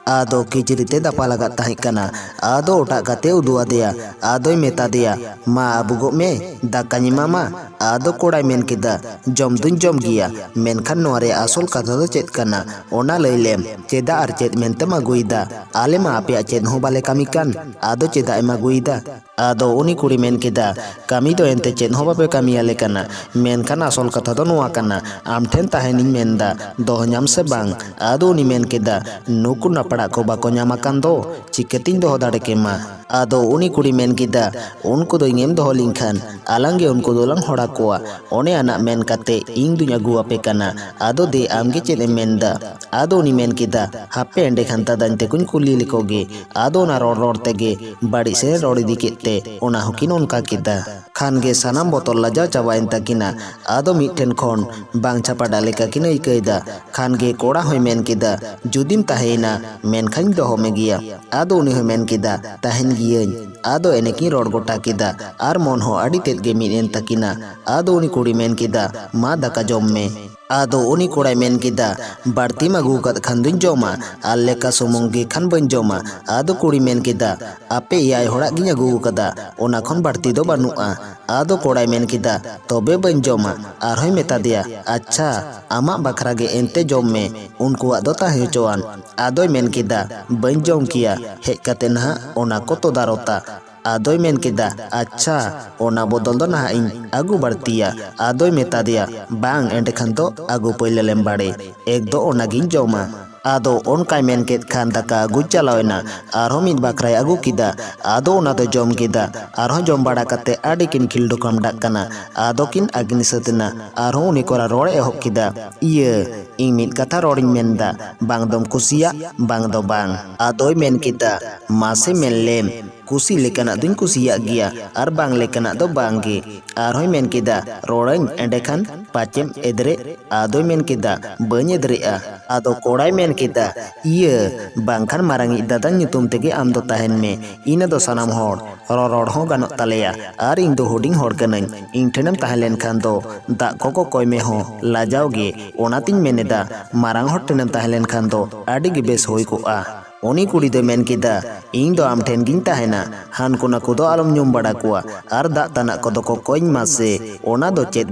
ᱟᱫᱚ ᱠᱤᱪᱨᱤᱡ ᱛᱮ ᱫᱟᱯᱟᱞ ᱟᱠᱟᱫ ᱛᱟᱦᱮᱸ ᱠᱟᱱᱟ᱾ ᱟᱫᱚ ᱚᱴᱟᱜ ᱠᱟᱛᱮ ᱩᱫᱩᱜ ᱟᱫᱮᱭᱟ᱾ ᱟᱫᱚᱭ ᱢᱮᱛᱟ ᱫᱮᱭᱟ, ᱢᱟ ᱟᱹᱵᱩᱜᱚᱜ ᱢᱮ, ᱫᱟᱠᱟᱧ ᱮᱢᱟᱢᱟ᱾ ᱟᱫᱚ ᱠᱚᱲᱟᱭ ᱢᱮᱱ ᱠᱮᱫᱟ, ᱡᱚᱢ ᱫᱩᱧ ᱡᱚᱢ ᱜᱮᱭᱟ, ᱢᱮᱱᱠᱷᱟᱱ ᱱᱚᱣᱟ ᱨᱮᱭᱟᱜ ᱟᱥᱚᱞ ᱠᱟᱛᱷᱟ ᱫᱚ ᱪᱮᱫ ᱠᱟᱱᱟ? ᱚᱱᱟ ᱞᱟᱹᱭ ᱞᱮᱢ, ᱪᱮᱫᱟᱜ ᱟᱨ ᱪᱮᱫ ᱢᱮᱱᱛᱮᱢ ᱟᱹᱜᱩᱭᱮᱫᱟ? ᱟᱞᱮ ᱢᱟ ᱟᱯᱮᱭᱟᱜ ᱪᱮᱫ ᱦᱚᱸ ᱵᱟᱞᱮ ᱠᱟᱹᱢᱤ ᱠᱟᱱ, ᱟᱫᱚ ᱪᱮᱫᱟᱜ ᱮᱢ ᱟᱹᱜᱩᱭᱮᱫᱟ? ᱟᱫᱚ ᱩᱱᱤ ᱠᱩᱲᱤ ᱢᱮᱱ ᱠᱮᱫᱟ, ᱠᱟᱹᱢᱤ ᱫᱚ ᱮᱱᱛᱮ ᱪᱮᱫ ᱦᱚᱸ ᱵᱟᱯᱮ ᱠᱟᱹᱢᱤᱭᱟᱞᱮ ᱠᱟᱱᱟ, ᱢᱮᱱᱠᱷᱟᱱ ᱟᱥᱚᱞ ᱠᱟᱛᱷᱟ ᱫᱚ ᱱᱚᱣᱟ ᱠᱟᱱᱟ, ᱟᱢ ᱴᱷᱮᱱ ᱛᱟᱦᱮᱱᱤᱧ ᱢᱮᱱᱫᱟ, ᱫᱚᱦᱚ ᱧᱟᱢ ᱥᱮ ᱵᱟᱝ? ᱟᱫᱚ ᱩᱱᱤ ᱢᱮᱱ ᱠᱮᱫᱟ, ᱱᱩᱠᱩ ᱱᱟᱯᱲᱟᱜ ᱠᱚ ᱵᱟᱠᱚ ᱧᱟᱢ ᱟᱠᱟᱱ ᱫᱚ, ᱪᱤᱠᱟᱹᱛᱤᱧ ᱫᱚᱦᱚ ᱫᱟᱲᱮ ᱠᱮᱢᱟ? ᱟᱫᱚ ᱩᱱᱤ ᱠᱩᱲᱤ ᱢᱮᱱ ᱠᱮᱫᱟ, ᱩᱱᱠᱩ ᱫᱚ ᱤᱧᱮᱢ ᱫᱚᱦᱚ ᱞᱤᱧ ᱠᱷᱟᱱ, ᱟᱞᱟᱝ ᱜᱮ ᱩᱱᱠᱩ ᱫᱚᱞᱟᱝ ᱦᱚᱲ ᱟᱠᱚᱣᱟ᱾ ᱚᱱᱮ ᱟᱱᱟᱜ ᱢᱮᱱ ᱠᱟᱛᱮ ᱤᱧ ᱫᱩᱧ ᱟᱹᱜᱩ ᱟᱯᱮ ᱠᱟᱱᱟ᱾ ᱟᱫᱚ ᱫᱮ, ᱟᱢ ᱜᱮ ᱪᱮᱫ ᱮᱢ ᱢᱮᱱ ᱫᱟ? ᱟᱫᱚ ᱩᱱᱤ ᱢᱮᱱ ᱠᱮᱫᱟ, ᱦᱟᱯᱮ ᱮᱸᱰᱮ ᱠᱷᱟᱱ ᱫᱟᱫᱟᱧ ᱛᱮᱠᱚᱧ ᱠᱩᱞᱤ ᱞᱮᱠᱚ ᱜᱮ᱾ ᱟᱫᱚ ᱚᱱᱟ ᱨᱚᱲ ᱨᱚᱲ ᱛᱮᱜᱮ ᱵᱟᱹᱲᱤᱡ ᱥᱮᱱ ᱨᱚᱲ ᱤᱫᱤ ᱠᱮᱫ ᱛᱮ ᱚᱱᱟ ᱦᱚᱸᱠᱤᱱ ᱚᱱᱠᱟ ᱠᱮᱫᱟ᱾ ᱠᱷᱟᱱ ᱜᱮ ᱥᱟᱱᱟᱢ ᱵᱚᱛᱚᱨ ᱞᱟᱡᱟᱣ ᱪᱟᱵᱟᱭᱮᱱ ᱛᱟᱹᱠᱤᱱᱟ᱾ ᱟᱫᱚ ᱢᱤᱫ ᱴᱷᱮᱱ ᱠᱷᱚᱱ ᱵᱟᱝ ᱪᱷᱟᱯᱟᱰᱟ ᱞᱮᱠᱟ ᱠᱤᱱ ᱟᱹᱭᱠᱟᱹᱣ ᱮᱫᱟ᱾ ᱠᱷᱟᱱ ᱜᱮ ᱠᱚᱲᱟ ᱦᱚᱸᱭ ᱢᱮᱱ ᱠᱮᱫᱟ, ᱡᱩᱫᱤᱢ ᱛᱟᱦᱮᱸᱭᱮᱱᱟ, ᱢᱮᱱᱠᱷᱟᱱ ᱫᱚᱦᱚ ᱢᱮ ᱜᱮᱭᱟ᱾ ᱟᱫᱚ ᱩᱱᱤ ᱦᱚᱸᱭ ᱢᱮᱱ ᱠᱮᱫᱟ, ᱛᱟᱦᱮᱱ ᱜᱤᱭᱟᱹᱧ᱾ ᱟᱫᱚ ᱮᱱᱮ ᱠᱤᱱ ᱨᱚᱲ ᱜᱚᱴᱟ ᱠᱮᱫᱟ ᱟᱨ ᱢᱚᱱ ᱦᱚᱸ ᱟᱹᱰᱤ ᱛᱮᱫ ᱜᱮ ᱢᱤᱫ ᱮᱱ ᱛᱟᱹᱠᱤᱱᱟ᱾ ᱟᱫᱚ ᱩᱱᱤ ᱠᱩᱲᱤ ᱢᱮᱱ ᱠᱮᱫᱟ, ᱢᱟ ᱫᱟᱠᱟ ᱡᱚᱢ ᱢᱮ᱾ ᱟᱫᱚ ᱩᱱᱤ ᱠᱚᱲᱟᱭ ᱢᱮᱱ ᱠᱮᱫᱟ, ᱵᱟᱹᱲᱛᱤᱢ ᱟᱹᱜᱩ ᱟᱠᱟᱫ ᱠᱷᱟᱱ ᱫᱚᱧ ᱡᱚᱢᱟ, ᱟᱨ ᱞᱮᱠᱟ ᱥᱩᱢᱩᱝ ᱜᱮ ᱠᱷᱟᱱ ᱵᱟᱹᱧ ᱡᱚᱢᱟ᱾ ᱟᱫᱚ ᱠᱩᱲᱤ ᱢᱮᱱ ᱠᱮᱫᱟ, ᱟᱯᱮ ᱮᱭᱟᱭ ᱦᱚᱲᱟᱜ ᱜᱤᱧ ᱟᱹᱜᱩ ᱟᱠᱟᱫᱟ, ᱚᱱᱟ ᱠᱷᱚᱱ ᱵᱟᱹᱲᱛᱤ ᱫᱚ ᱵᱟᱹᱱᱩᱜᱼᱟ᱾ ᱟᱫᱚ ᱠᱚᱲᱟᱭ ᱢᱮᱱ ᱠᱮᱫᱟ, ᱛᱚᱵᱮ ᱵᱟᱹᱧ ᱡᱚᱢᱟ᱾ ᱟᱨᱦᱚᱸᱭ ᱢᱮᱛᱟ ᱫᱮᱭᱟ, ᱟᱪᱪᱷᱟ, ᱟᱢᱟᱜ ᱵᱟᱠᱷᱨᱟ ᱜᱮ ᱮᱱᱛᱮ ᱡᱚᱢ ᱢᱮ, ᱩᱱᱠᱩᱣᱟᱜ ᱫᱚ ᱛᱟᱦᱮᱸ ᱦᱚᱪᱚᱣᱟᱱ᱾ ᱟᱫᱚᱭ ᱢᱮᱱ ᱠᱮᱫᱟ, ᱵᱟᱹᱧ ᱡᱚᱢ ᱠᱮᱭᱟ, ᱦᱮᱡ ᱠᱟᱛᱮ ᱱᱟᱦᱟᱜ ᱚᱱᱟ ᱠᱚ ᱛᱚᱫᱟᱨᱚᱛᱟ᱾ ᱟᱫᱚᱭ ᱢᱮᱱ ᱠᱮᱫᱟ, ᱟᱪᱪᱷᱟ, ᱚᱱᱟ ᱵᱚᱫᱚᱞ ᱫᱚ ᱱᱟᱦᱟᱜ ᱤᱧ ᱟᱹᱜᱩ ᱵᱟᱹᱲᱛᱤᱭᱟ᱾ ᱟᱫᱚᱭ ᱢᱮᱛᱟ ᱫᱮᱭᱟ, ᱵᱟᱝ, ᱮᱸᱰᱮᱠᱷᱟᱱ ᱫᱚ ᱟᱹᱜᱩ ᱯᱟᱹᱭᱞᱟᱹ ᱞᱮᱢ ᱵᱟᱲᱮ, ᱮᱠ ᱫᱚ ᱚᱱᱟᱜᱤᱧ ᱡᱚᱢᱟ᱾ ᱟᱫᱚ ᱚᱱᱠᱟᱭ ᱢᱮᱱ ᱠᱮᱫ ᱠᱷᱟᱱ ᱫᱟᱠᱟ ᱟᱹᱜᱩᱭ ᱪᱟᱞᱟᱣ ᱮᱱᱟ᱾ ᱟᱨᱦᱚᱸ ᱢᱤᱫ ᱵᱟᱠᱷᱨᱟᱭ ᱟᱹᱜᱩ ᱠᱮᱫᱟ᱾ ᱟᱫᱚ ᱚᱱᱟ ᱫᱚ ᱡᱚᱢ ᱠᱮᱫᱟ᱾ ᱟᱨᱦᱚᱸ ᱡᱚᱢ ᱵᱟᱲᱟ ᱠᱟᱛᱮ ᱟᱹᱰᱤ ᱠᱤᱱ ᱠᱷᱤᱞᱰᱩ ᱠᱷᱟᱢᱰᱟᱜ ᱠᱟᱱᱟ᱾ ᱟᱫᱚ ᱠᱤᱱ ᱟᱹᱠᱤᱱ ᱥᱟᱹᱛ ᱮᱱᱟ᱾ ᱟᱨᱦᱚᱸ ᱩᱱᱤ ᱠᱚᱲᱟ ᱨᱚᱲ ᱮ ᱮᱦᱚᱵ ᱠᱮᱫᱟ, ᱤᱭᱟᱹ, ᱤᱧ ᱢᱤᱫ ᱠᱟᱛᱷᱟ ᱨᱚᱲᱤᱧ ᱢᱮᱱᱫᱟ, ᱵᱟᱝ ᱫᱚᱢ ᱠᱩᱥᱤᱭᱟᱜ, ᱵᱟᱝ ᱫᱚ ᱵᱟᱝ᱾ ᱟᱫᱚᱭ ᱢᱮᱱ ᱠᱮᱫᱟ, ᱢᱟᱥᱮ ᱢᱮᱱ ᱞᱮᱢ, ᱠᱩᱥᱤ ᱞᱮᱠᱟᱱᱟᱜ ᱫᱩᱧ ᱠᱩᱥᱤᱭᱟᱜ ᱜᱮᱭᱟ ᱟᱨ ᱵᱟᱝ ᱞᱮᱠᱟᱱᱟᱜ ᱫᱚ ᱵᱟᱝ ᱜᱮ᱾ ᱟᱨᱦᱚᱸᱭ ᱢᱮᱱ ᱠᱮᱫᱟ, ᱨᱚᱲᱟᱹᱧ, ᱮᱸᱰᱮᱠᱷᱟᱱ ᱯᱟᱪᱮᱢ ᱮᱫᱽᱨᱮᱜ? ᱟᱫᱚᱭ ᱢᱮᱱ ᱠᱮᱫᱟ, ᱵᱟᱹᱧ ᱮᱫᱽᱨᱮᱜᱼᱟ᱾ ᱟᱫᱚ ᱠᱚᱲᱟᱭ ᱢᱮᱱ ᱠᱮᱫᱟ, ᱤᱭᱟᱹ, ᱵᱟᱝᱠᱷᱟᱱ ᱢᱟᱨᱟᱝᱤᱡ ᱫᱟᱫᱟᱧ ᱧᱩᱛᱩᱢ ᱛᱮᱜᱮ ᱟᱢ ᱫᱚ ᱛᱟᱦᱮᱱ ᱢᱮ, ᱤᱱᱟᱹ ᱫᱚ ᱥᱟᱱᱟᱢ ᱦᱚᱲ ᱨᱚᱨᱚᱲ ᱦᱚᱸ ᱜᱟᱱᱚᱜ ᱛᱟᱞᱮᱭᱟ᱾ ᱟᱨ ᱤᱧ ᱫᱚ ᱦᱩᱰᱤᱧ ᱦᱚᱲ ᱠᱟᱹᱱᱟᱹᱧ, ᱤᱧ ᱴᱷᱮᱱᱮᱢ ᱛᱟᱦᱮᱸ ᱞᱮᱱᱠᱷᱟᱱ ᱫᱚ ᱫᱟᱜ ᱠᱚᱠᱚ ᱠᱚᱭ ᱢᱮ ᱦᱚᱸ ᱞᱟᱡᱟᱣ ᱜᱮ᱾ ᱚᱱᱟᱛᱤᱧ ᱢᱮᱱ ᱮᱫᱟ, ᱢᱟᱨᱟᱝ ᱦᱚᱲ ᱴᱷᱮᱱᱮᱢ ᱛᱟᱦᱮᱸ ᱞᱮᱱᱠᱷᱟᱱ ᱫᱚ ᱟᱹᱰᱤ ᱜᱮ ᱵᱮᱥ ᱦᱩᱭ ᱠᱚᱜᱼᱟ᱾ ᱩᱱᱤ ᱠᱩᱲᱤ ᱫᱚᱭ ᱢᱮᱱ ᱠᱮᱫᱟ, ᱤᱧ ᱫᱚ ᱟᱢ ᱴᱷᱮᱱ ᱜᱤᱧ ᱛᱟᱦᱮᱱᱟ, ᱦᱟᱱᱠᱩ ᱱᱟᱠᱩ ᱫᱚ ᱟᱞᱚᱢ ᱧᱩᱢ ᱵᱟᱲᱟ ᱠᱚᱣᱟ, ᱟᱨ ᱫᱟᱜ ᱛᱟᱱᱟᱜ ᱠᱚᱫᱚ ᱠᱚ ᱠᱚᱧ ᱢᱟᱥᱮ, ᱚᱱᱟ ᱫᱚ ᱪᱮᱫ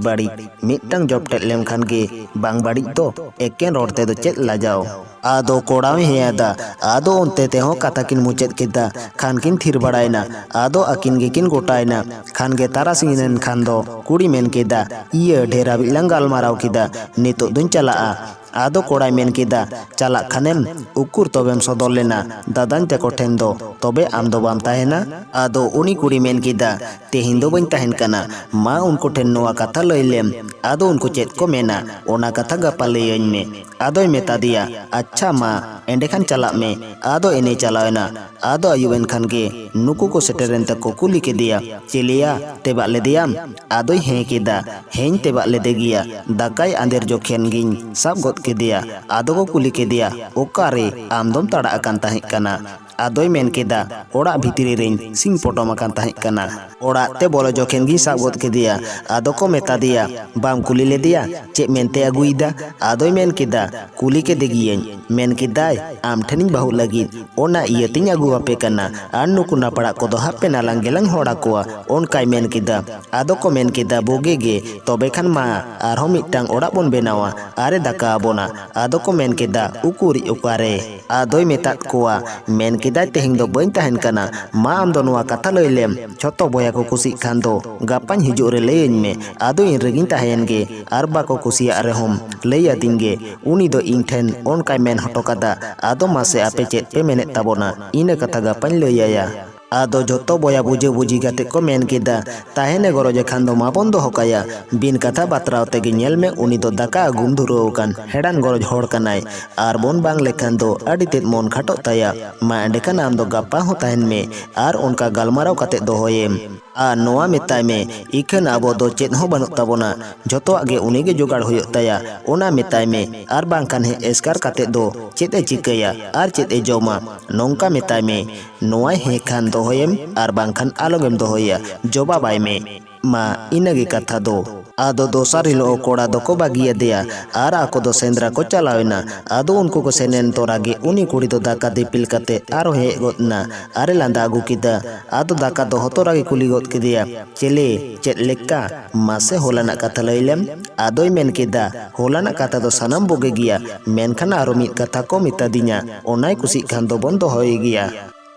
ᱵᱟᱹᱲᱤᱡ? ᱢᱤᱫᱴᱟᱝ ᱡᱚᱯᱴᱮᱫ ᱞᱮᱢ ᱠᱷᱟᱱ ᱜᱮ ᱵᱟᱝ ᱵᱟᱹᱲᱤᱡ ᱫᱚ, ᱮᱠᱮᱱ ᱨᱚᱲ ᱛᱮᱫᱚ ᱪᱮᱫ ᱞᱟᱡᱟᱣ? ᱟᱫᱚ ᱠᱚᱲᱟ ᱦᱚᱸᱭ ᱦᱮᱸ ᱟᱫᱟ᱾ ᱟᱫᱚ ᱚᱱᱛᱮ ᱛᱮᱦᱚᱸ ᱠᱟᱛᱷᱟ ᱠᱤᱱ ᱢᱩᱪᱟᱹᱫ ᱠᱮᱫᱟ᱾ ᱠᱷᱟᱱ ᱠᱤᱱ ᱛᱷᱤᱨ ᱵᱟᱲᱟᱭᱮᱱᱟ᱾ ᱟᱫᱚ ᱟᱹᱠᱤᱱ ᱜᱮᱠᱤᱱ ᱜᱚᱴᱟᱭᱮᱱᱟ᱾ ᱠᱷᱟᱱ ᱜᱮ ᱛᱟᱨᱟᱥᱤᱧ ᱮᱱ ᱠᱷᱟᱱ ᱫᱚ ᱠᱩᱲᱤ ᱢᱮᱱ ᱠᱮᱫᱟ, ᱤᱭᱟᱹ, ᱰᱷᱮᱨ ᱦᱟᱹᱵᱤᱡ ᱞᱟᱝ ᱜᱟᱞᱢᱟᱨᱟᱣ ᱠᱮᱫᱟ, ᱱᱤᱛᱚᱜ ᱫᱚᱧ ᱪᱟᱞᱟᱜᱼᱟ᱾ ᱟᱫᱚ ᱠᱚᱲᱟᱭ ᱢᱮᱱ ᱠᱮᱫᱟ, ᱪᱟᱞᱟᱜ ᱠᱷᱟᱱᱮᱢ ᱩᱠᱩᱨ ᱛᱚᱵᱮᱢ ᱥᱚᱫᱚᱨ ᱞᱮᱱᱟ ᱫᱟᱫᱟᱧ ᱛᱟᱠᱚ ᱴᱷᱮᱱ ᱫᱚ, ᱛᱚᱵᱮ ᱟᱢ ᱫᱚ ᱵᱟᱢ ᱛᱟᱦᱮᱱᱟ? ᱟᱫᱚ ᱩᱱᱤ ᱠᱩᱲᱤ ᱢᱮᱱ ᱠᱮᱫᱟ, ᱛᱮᱦᱮᱧ ᱫᱚ ᱵᱟᱹᱧ ᱛᱟᱦᱮᱱ ᱠᱟᱱᱟ, ᱢᱟ ᱩᱱᱠᱩ ᱴᱷᱮᱱ ᱱᱚᱣᱟ ᱠᱟᱛᱷᱟ ᱞᱟᱹᱭ ᱞᱮᱢ, ᱟᱫᱚ ᱩᱱᱠᱩ ᱪᱮᱫ ᱠᱚ ᱢᱮᱱᱟ, ᱚᱱᱟ ᱠᱟᱛᱷᱟ ᱜᱟᱯᱟ ᱞᱟᱹᱭᱟᱹᱧ ᱢᱮ᱾ ᱟᱫᱚᱭ ᱢᱮᱛᱟ ᱫᱮᱭᱟ, ᱟᱪᱪᱷᱟ ᱢᱟ, ᱮᱸᱰᱮᱠᱷᱟᱱ ᱪᱟᱞᱟᱜ ᱢᱮ᱾ ᱟᱫᱚ ᱮᱱᱮᱭ ᱪᱟᱞᱟᱣ ᱮᱱᱟ᱾ ᱟᱫᱚ ᱟᱹᱭᱩᱵ ᱮᱱ ᱠᱷᱟᱱ ᱜᱮ ᱱᱩᱠᱩ ᱠᱚ ᱥᱮᱴᱮᱨᱮᱱ ᱛᱮᱠᱚ ᱠᱩᱞᱤ ᱠᱮᱫᱮᱭᱟ, ᱪᱮᱞᱮᱭᱟ, ᱛᱮᱵᱟᱜ ᱞᱮᱫᱮᱭᱟᱢ? ᱟᱫᱚᱭ ᱦᱮᱸ ᱠᱮᱫᱟ, ᱦᱮᱸᱧ ᱛᱮᱵᱟᱜ ᱞᱮᱫᱮ ᱜᱮᱭᱟ, ᱫᱟᱠᱟᱭ ᱟᱸᱫᱮᱨ ᱡᱚᱠᱷᱮᱱ ᱜᱤᱧ ᱥᱟᱵ ᱜᱚᱫ ᱠᱮᱫᱮᱭᱟ᱾ ᱟᱫᱚ ᱠᱚ ᱠᱩᱞᱤ ᱠᱮᱫᱮᱭᱟ, "ᱚᱠᱟᱨᱮ ᱟᱢ ᱫᱚᱢ ᱛᱟᱲᱟᱜ ᱟᱠᱟᱱ ᱛᱟᱦᱮᱸ ᱠᱟᱱᱟ?" ᱟᱫᱚᱭ ᱢᱮᱱ ᱠᱮᱫᱟ, "ᱚᱲᱟᱜ ᱵᱷᱤᱛᱨᱤ ᱨᱮᱧ ᱥᱤᱧ ᱯᱚᱴᱚᱢ ᱟᱠᱟᱱ ᱛᱟᱦᱮᱸ ᱠᱟᱱᱟ᱾ ᱚᱲᱟᱜ ᱛᱮ ᱵᱚᱞᱚ ᱡᱚᱠᱷᱮᱱ ᱜᱤᱧ ᱥᱟᱵ ᱜᱚᱫ ᱠᱮᱫᱮᱭᱟ᱾ ᱟᱫᱚ ᱠᱚ ᱢᱮᱛᱟ ᱫᱮᱭᱟ, 'ᱵᱟᱢ ᱠᱩᱞᱤ ᱞᱮᱫᱮᱭᱟ ᱪᱮᱫ ᱢᱮᱱᱛᱮ ᱟᱹᱜᱩᱭᱮᱫᱟ?' ᱟᱫᱚᱭ ᱢᱮᱱ ᱠᱮᱫᱟ, 'ᱠᱩᱞᱤ ᱠᱮᱫᱮ ᱜᱤᱭᱟᱹᱧ, ᱢᱮᱱ ᱠᱮᱫᱟᱭ ᱟᱢ ᱴᱷᱮᱱᱤᱧ ᱵᱟᱹᱦᱩᱜ ᱞᱟᱹᱜᱤᱫ, ᱚᱱᱟ ᱤᱭᱟᱹᱛᱤᱧ ᱟᱹᱜᱩ ᱟᱯᱮ ᱠᱟᱱᱟ, ᱟᱨ ᱱᱩᱠᱩ ᱱᱟᱯᱲᱟᱜ ᱠᱚᱫᱚ ᱦᱟᱸᱜ ᱯᱮ ᱱᱟᱞᱟᱝ ᱜᱮᱞᱟᱝ ᱦᱚᱲ ᱟᱠᱚᱣᱟ᱾ ᱚᱱᱠᱟᱭ ᱢᱮᱱ ᱠᱮᱫᱟ᱾ ᱟᱫᱚ ᱠᱚ ᱢᱮᱱ ᱠᱮᱫᱟ, 'ᱵᱩᱜᱤ ᱜᱮ, ᱛᱚᱵᱮ ᱠᱷᱟᱱ ᱢᱟ ᱟᱨᱦᱚᱸ ᱢᱤᱫᱴᱟᱝ ᱚᱲᱟᱜ ᱵᱚᱱ ᱵᱮᱱᱟᱣᱟ ᱟᱨᱮ ᱫᱟᱠᱟ ᱟᱵᱚᱱᱟ᱾ ᱟᱫᱚ ᱠᱚ ᱢᱮᱱ ᱠᱮᱫᱟ, 'ᱩᱠᱩᱨᱤᱡ ᱚᱠᱟᱨᱮ?' ᱟᱫᱚᱭ ᱢᱮᱛᱟᱫ ᱠᱚᱣᱟ, 'ᱢᱮᱱ ᱠᱮᱫᱟᱭ ᱛᱮᱦᱮᱧ ᱫᱚ ᱵᱟᱹᱧ ᱛᱟᱦᱮᱱ ᱠᱟᱱᱟ᱾ ᱢᱟ ᱟᱢ ᱫᱚ ᱱᱚᱣᱟ ᱠᱟᱛᱷᱟ ᱞᱟᱹᱭ ᱞᱮᱢ, ᱡᱷᱚᱛᱚ ᱵᱚᱭᱦᱟ ᱠᱚ ᱠᱩᱥᱤᱜ ᱠᱷᱟᱱ ᱫᱚ ᱜᱟᱯᱟᱧ ᱦᱤᱡᱩᱜ ᱨᱮ ᱞᱟᱹᱭᱟᱹᱧ ᱢᱮ, ᱟᱫᱚ ᱤᱧ ᱨᱮᱜᱤᱧ ᱛᱟᱦᱮᱸᱭᱮᱱ ᱜᱮ᱾ ᱟᱨ ᱵᱟᱠᱚ ᱠᱩᱥᱤᱭᱟᱜ ᱨᱮᱦᱚᱸᱢ ᱞᱟᱹᱭ ᱟᱹᱫᱤᱧ ᱜᱮ, ᱩᱱᱤ ᱫᱚ ᱤᱧ ᱴᱷᱮᱱ ᱚᱱᱠᱟᱭ ᱢᱮᱱ ᱦᱚᱴᱚ ᱠᱟᱫᱟ᱾ ᱟᱫᱚ ᱢᱟᱥᱮ ᱟᱯᱮ ᱪᱮᱫ ᱯᱮ ᱢᱮᱱᱮᱫ ᱛᱟᱵᱚᱱᱟ?' ᱤᱱᱟᱹ ᱠᱟᱛᱷᱟ ᱜᱟᱯᱟᱧ ᱞᱟᱹᱭ ᱟᱭᱟ᱾ ᱟᱫᱚ ᱡᱷᱚᱛᱚ ᱵᱚᱭᱦᱟ ᱵᱩᱡᱷᱟᱹ ᱵᱩᱡᱷᱤ ᱠᱟᱛᱮ ᱠᱚ ᱢᱮᱱ ᱠᱮᱫᱟ, 'ᱛᱟᱦᱮᱱᱮ ᱜᱚᱨᱚᱡᱮ ᱠᱷᱟᱱ ᱫᱚ ᱢᱟᱵᱚᱱ ᱫᱚᱦᱚ ᱠᱟᱭᱟ᱾ ᱵᱤᱱ ᱠᱟᱛᱷᱟ ᱵᱟᱛᱨᱟᱣ ᱛᱮᱜᱮ ᱧᱮᱞ ᱢᱮ, ᱩᱱᱤ ᱫᱚ ᱫᱟᱠᱟ ᱟᱹᱜᱩᱢ ᱫᱷᱩᱨᱟᱹᱣ ᱟᱠᱟᱱ ᱦᱮᱲᱟᱱ ᱜᱚᱨᱚᱡᱽ ᱦᱚᱲ ᱠᱟᱱᱟᱭ᱾ ᱟᱨ ᱵᱚᱱ ᱵᱟᱝ ᱞᱮᱠᱷᱟᱱ ᱫᱚ ᱟᱹᱰᱤ ᱛᱮᱫ ᱢᱚᱱ ᱠᱷᱟᱴᱚᱜ ᱛᱟᱭᱟ᱾ ᱢᱟ ᱮᱸᱰᱮᱠᱷᱟᱱ ᱟᱢ ᱫᱚ ᱜᱟᱯᱟ ᱦᱚᱸ ᱛᱟᱦᱮᱱ ᱢᱮ ᱟᱨ ᱚᱱᱠᱟ ᱜᱟᱞᱢᱟᱨᱟᱣ ᱠᱟᱛᱮ ᱫᱚᱦᱚᱭᱮᱢ᱾ ᱟᱨ ᱱᱚᱣᱟ ᱢᱮᱛᱟᱭ ᱢᱮ, ᱤᱠᱷᱟᱹᱱ ᱟᱵᱚ ᱫᱚ ᱪᱮᱫ ᱦᱚᱸ ᱵᱟᱹᱱᱩᱜ ᱛᱟᱵᱚᱱᱟ, ᱡᱷᱚᱛᱚᱣᱟᱜ ᱜᱮ ᱩᱱᱤ ᱜᱮ ᱡᱚᱜᱟᱲ ᱦᱩᱭᱩᱜ ᱛᱟᱭᱟ᱾ ᱚᱱᱟ ᱢᱮᱛᱟᱭ ᱢᱮ, ᱟᱨ ᱵᱟᱝᱠᱷᱟᱱ ᱦᱮᱡ ᱮᱥᱠᱟᱨ ᱠᱟᱛᱮ ᱫᱚ ᱪᱮᱫ ᱮ ᱪᱤᱠᱟᱹᱭᱟ ᱟᱨ ᱪᱮᱫ ᱮ ᱡᱚᱢᱟ?' ᱱᱚᱝᱠᱟ ᱢᱮᱛᱟᱭ ᱢᱮ᱾ ᱱᱚᱣᱟᱭ ᱦᱮᱸ ᱠᱷᱟᱱ ᱫᱚᱦᱚᱭᱮᱢ, ᱟᱨ ᱵᱟᱝᱠᱷᱟᱱ ᱟᱞᱚᱜᱮᱢ ᱫᱚᱦᱚᱭᱟ, ᱡᱚᱵᱟᱵᱟᱭ ᱢᱮ᱾ ᱢᱟ ᱤᱱᱟᱹᱜᱮ ᱠᱟᱛᱷᱟ ᱫᱚ᱾ ᱟᱫᱚ ᱫᱚᱥᱟᱨ ᱦᱤᱞᱳᱜ ᱠᱚᱲᱟ ᱫᱚᱠᱚ ᱵᱟᱹᱜᱤᱭᱟᱫᱮᱭᱟ ᱟᱨ ᱟᱠᱚ ᱫᱚ ᱥᱮᱸᱫᱽᱨᱟ ᱠᱚ ᱪᱟᱞᱟᱣ ᱮᱱᱟ᱾ ᱟᱫᱚ ᱩᱱᱠᱩ ᱠᱚ ᱥᱮᱱ ᱮᱱ ᱛᱚᱨᱟ ᱜᱮ ᱩᱱᱤ ᱠᱩᱲᱤ ᱫᱚ ᱫᱟᱠᱟ ᱫᱤᱯᱤᱞ ᱠᱟᱛᱮ ᱟᱨᱦᱚᱸ ᱦᱮᱡ ᱜᱚᱫ ᱮᱱᱟ ᱟᱨᱮ ᱞᱟᱸᱫᱟ ᱟᱹᱜᱩ ᱠᱮᱫᱟ᱾ ᱟᱫᱚ ᱫᱟᱠᱟ ᱫᱚᱦᱚ ᱛᱚᱨᱟ ᱜᱮ ᱠᱩᱞᱤ ᱜᱚᱫ ᱠᱮᱫᱮᱭᱟ, "ᱪᱮᱞᱮ, ᱪᱮᱫ ᱞᱮᱠᱟ? ᱢᱟᱥᱮ ᱦᱚᱞᱟᱱᱟᱜ ᱠᱟᱛᱷᱟ ᱞᱟᱹᱭ ᱞᱮᱢ?" ᱟᱫᱚᱭ ᱢᱮᱱ ᱠᱮᱫᱟ, "ᱦᱚᱞᱟᱱᱟᱜ ᱠᱟᱛᱷᱟ ᱫᱚ ᱥᱟᱱᱟᱢ ᱵᱩᱜᱤ ᱜᱮᱭᱟ, ᱢᱮᱱᱠᱷᱟᱱ ᱟᱨᱚ ᱢᱤᱫ ᱠᱟᱛᱷᱟ ᱠᱚ ᱢᱮᱛᱟ ᱫᱤᱧᱟ, ᱚᱱᱟᱭ ᱠᱩᱥᱤᱜ ᱠᱷᱟᱱ ᱫᱚᱵᱚᱱ ᱫᱚᱦᱚᱭᱮ ᱜᱮᱭᱟ᱾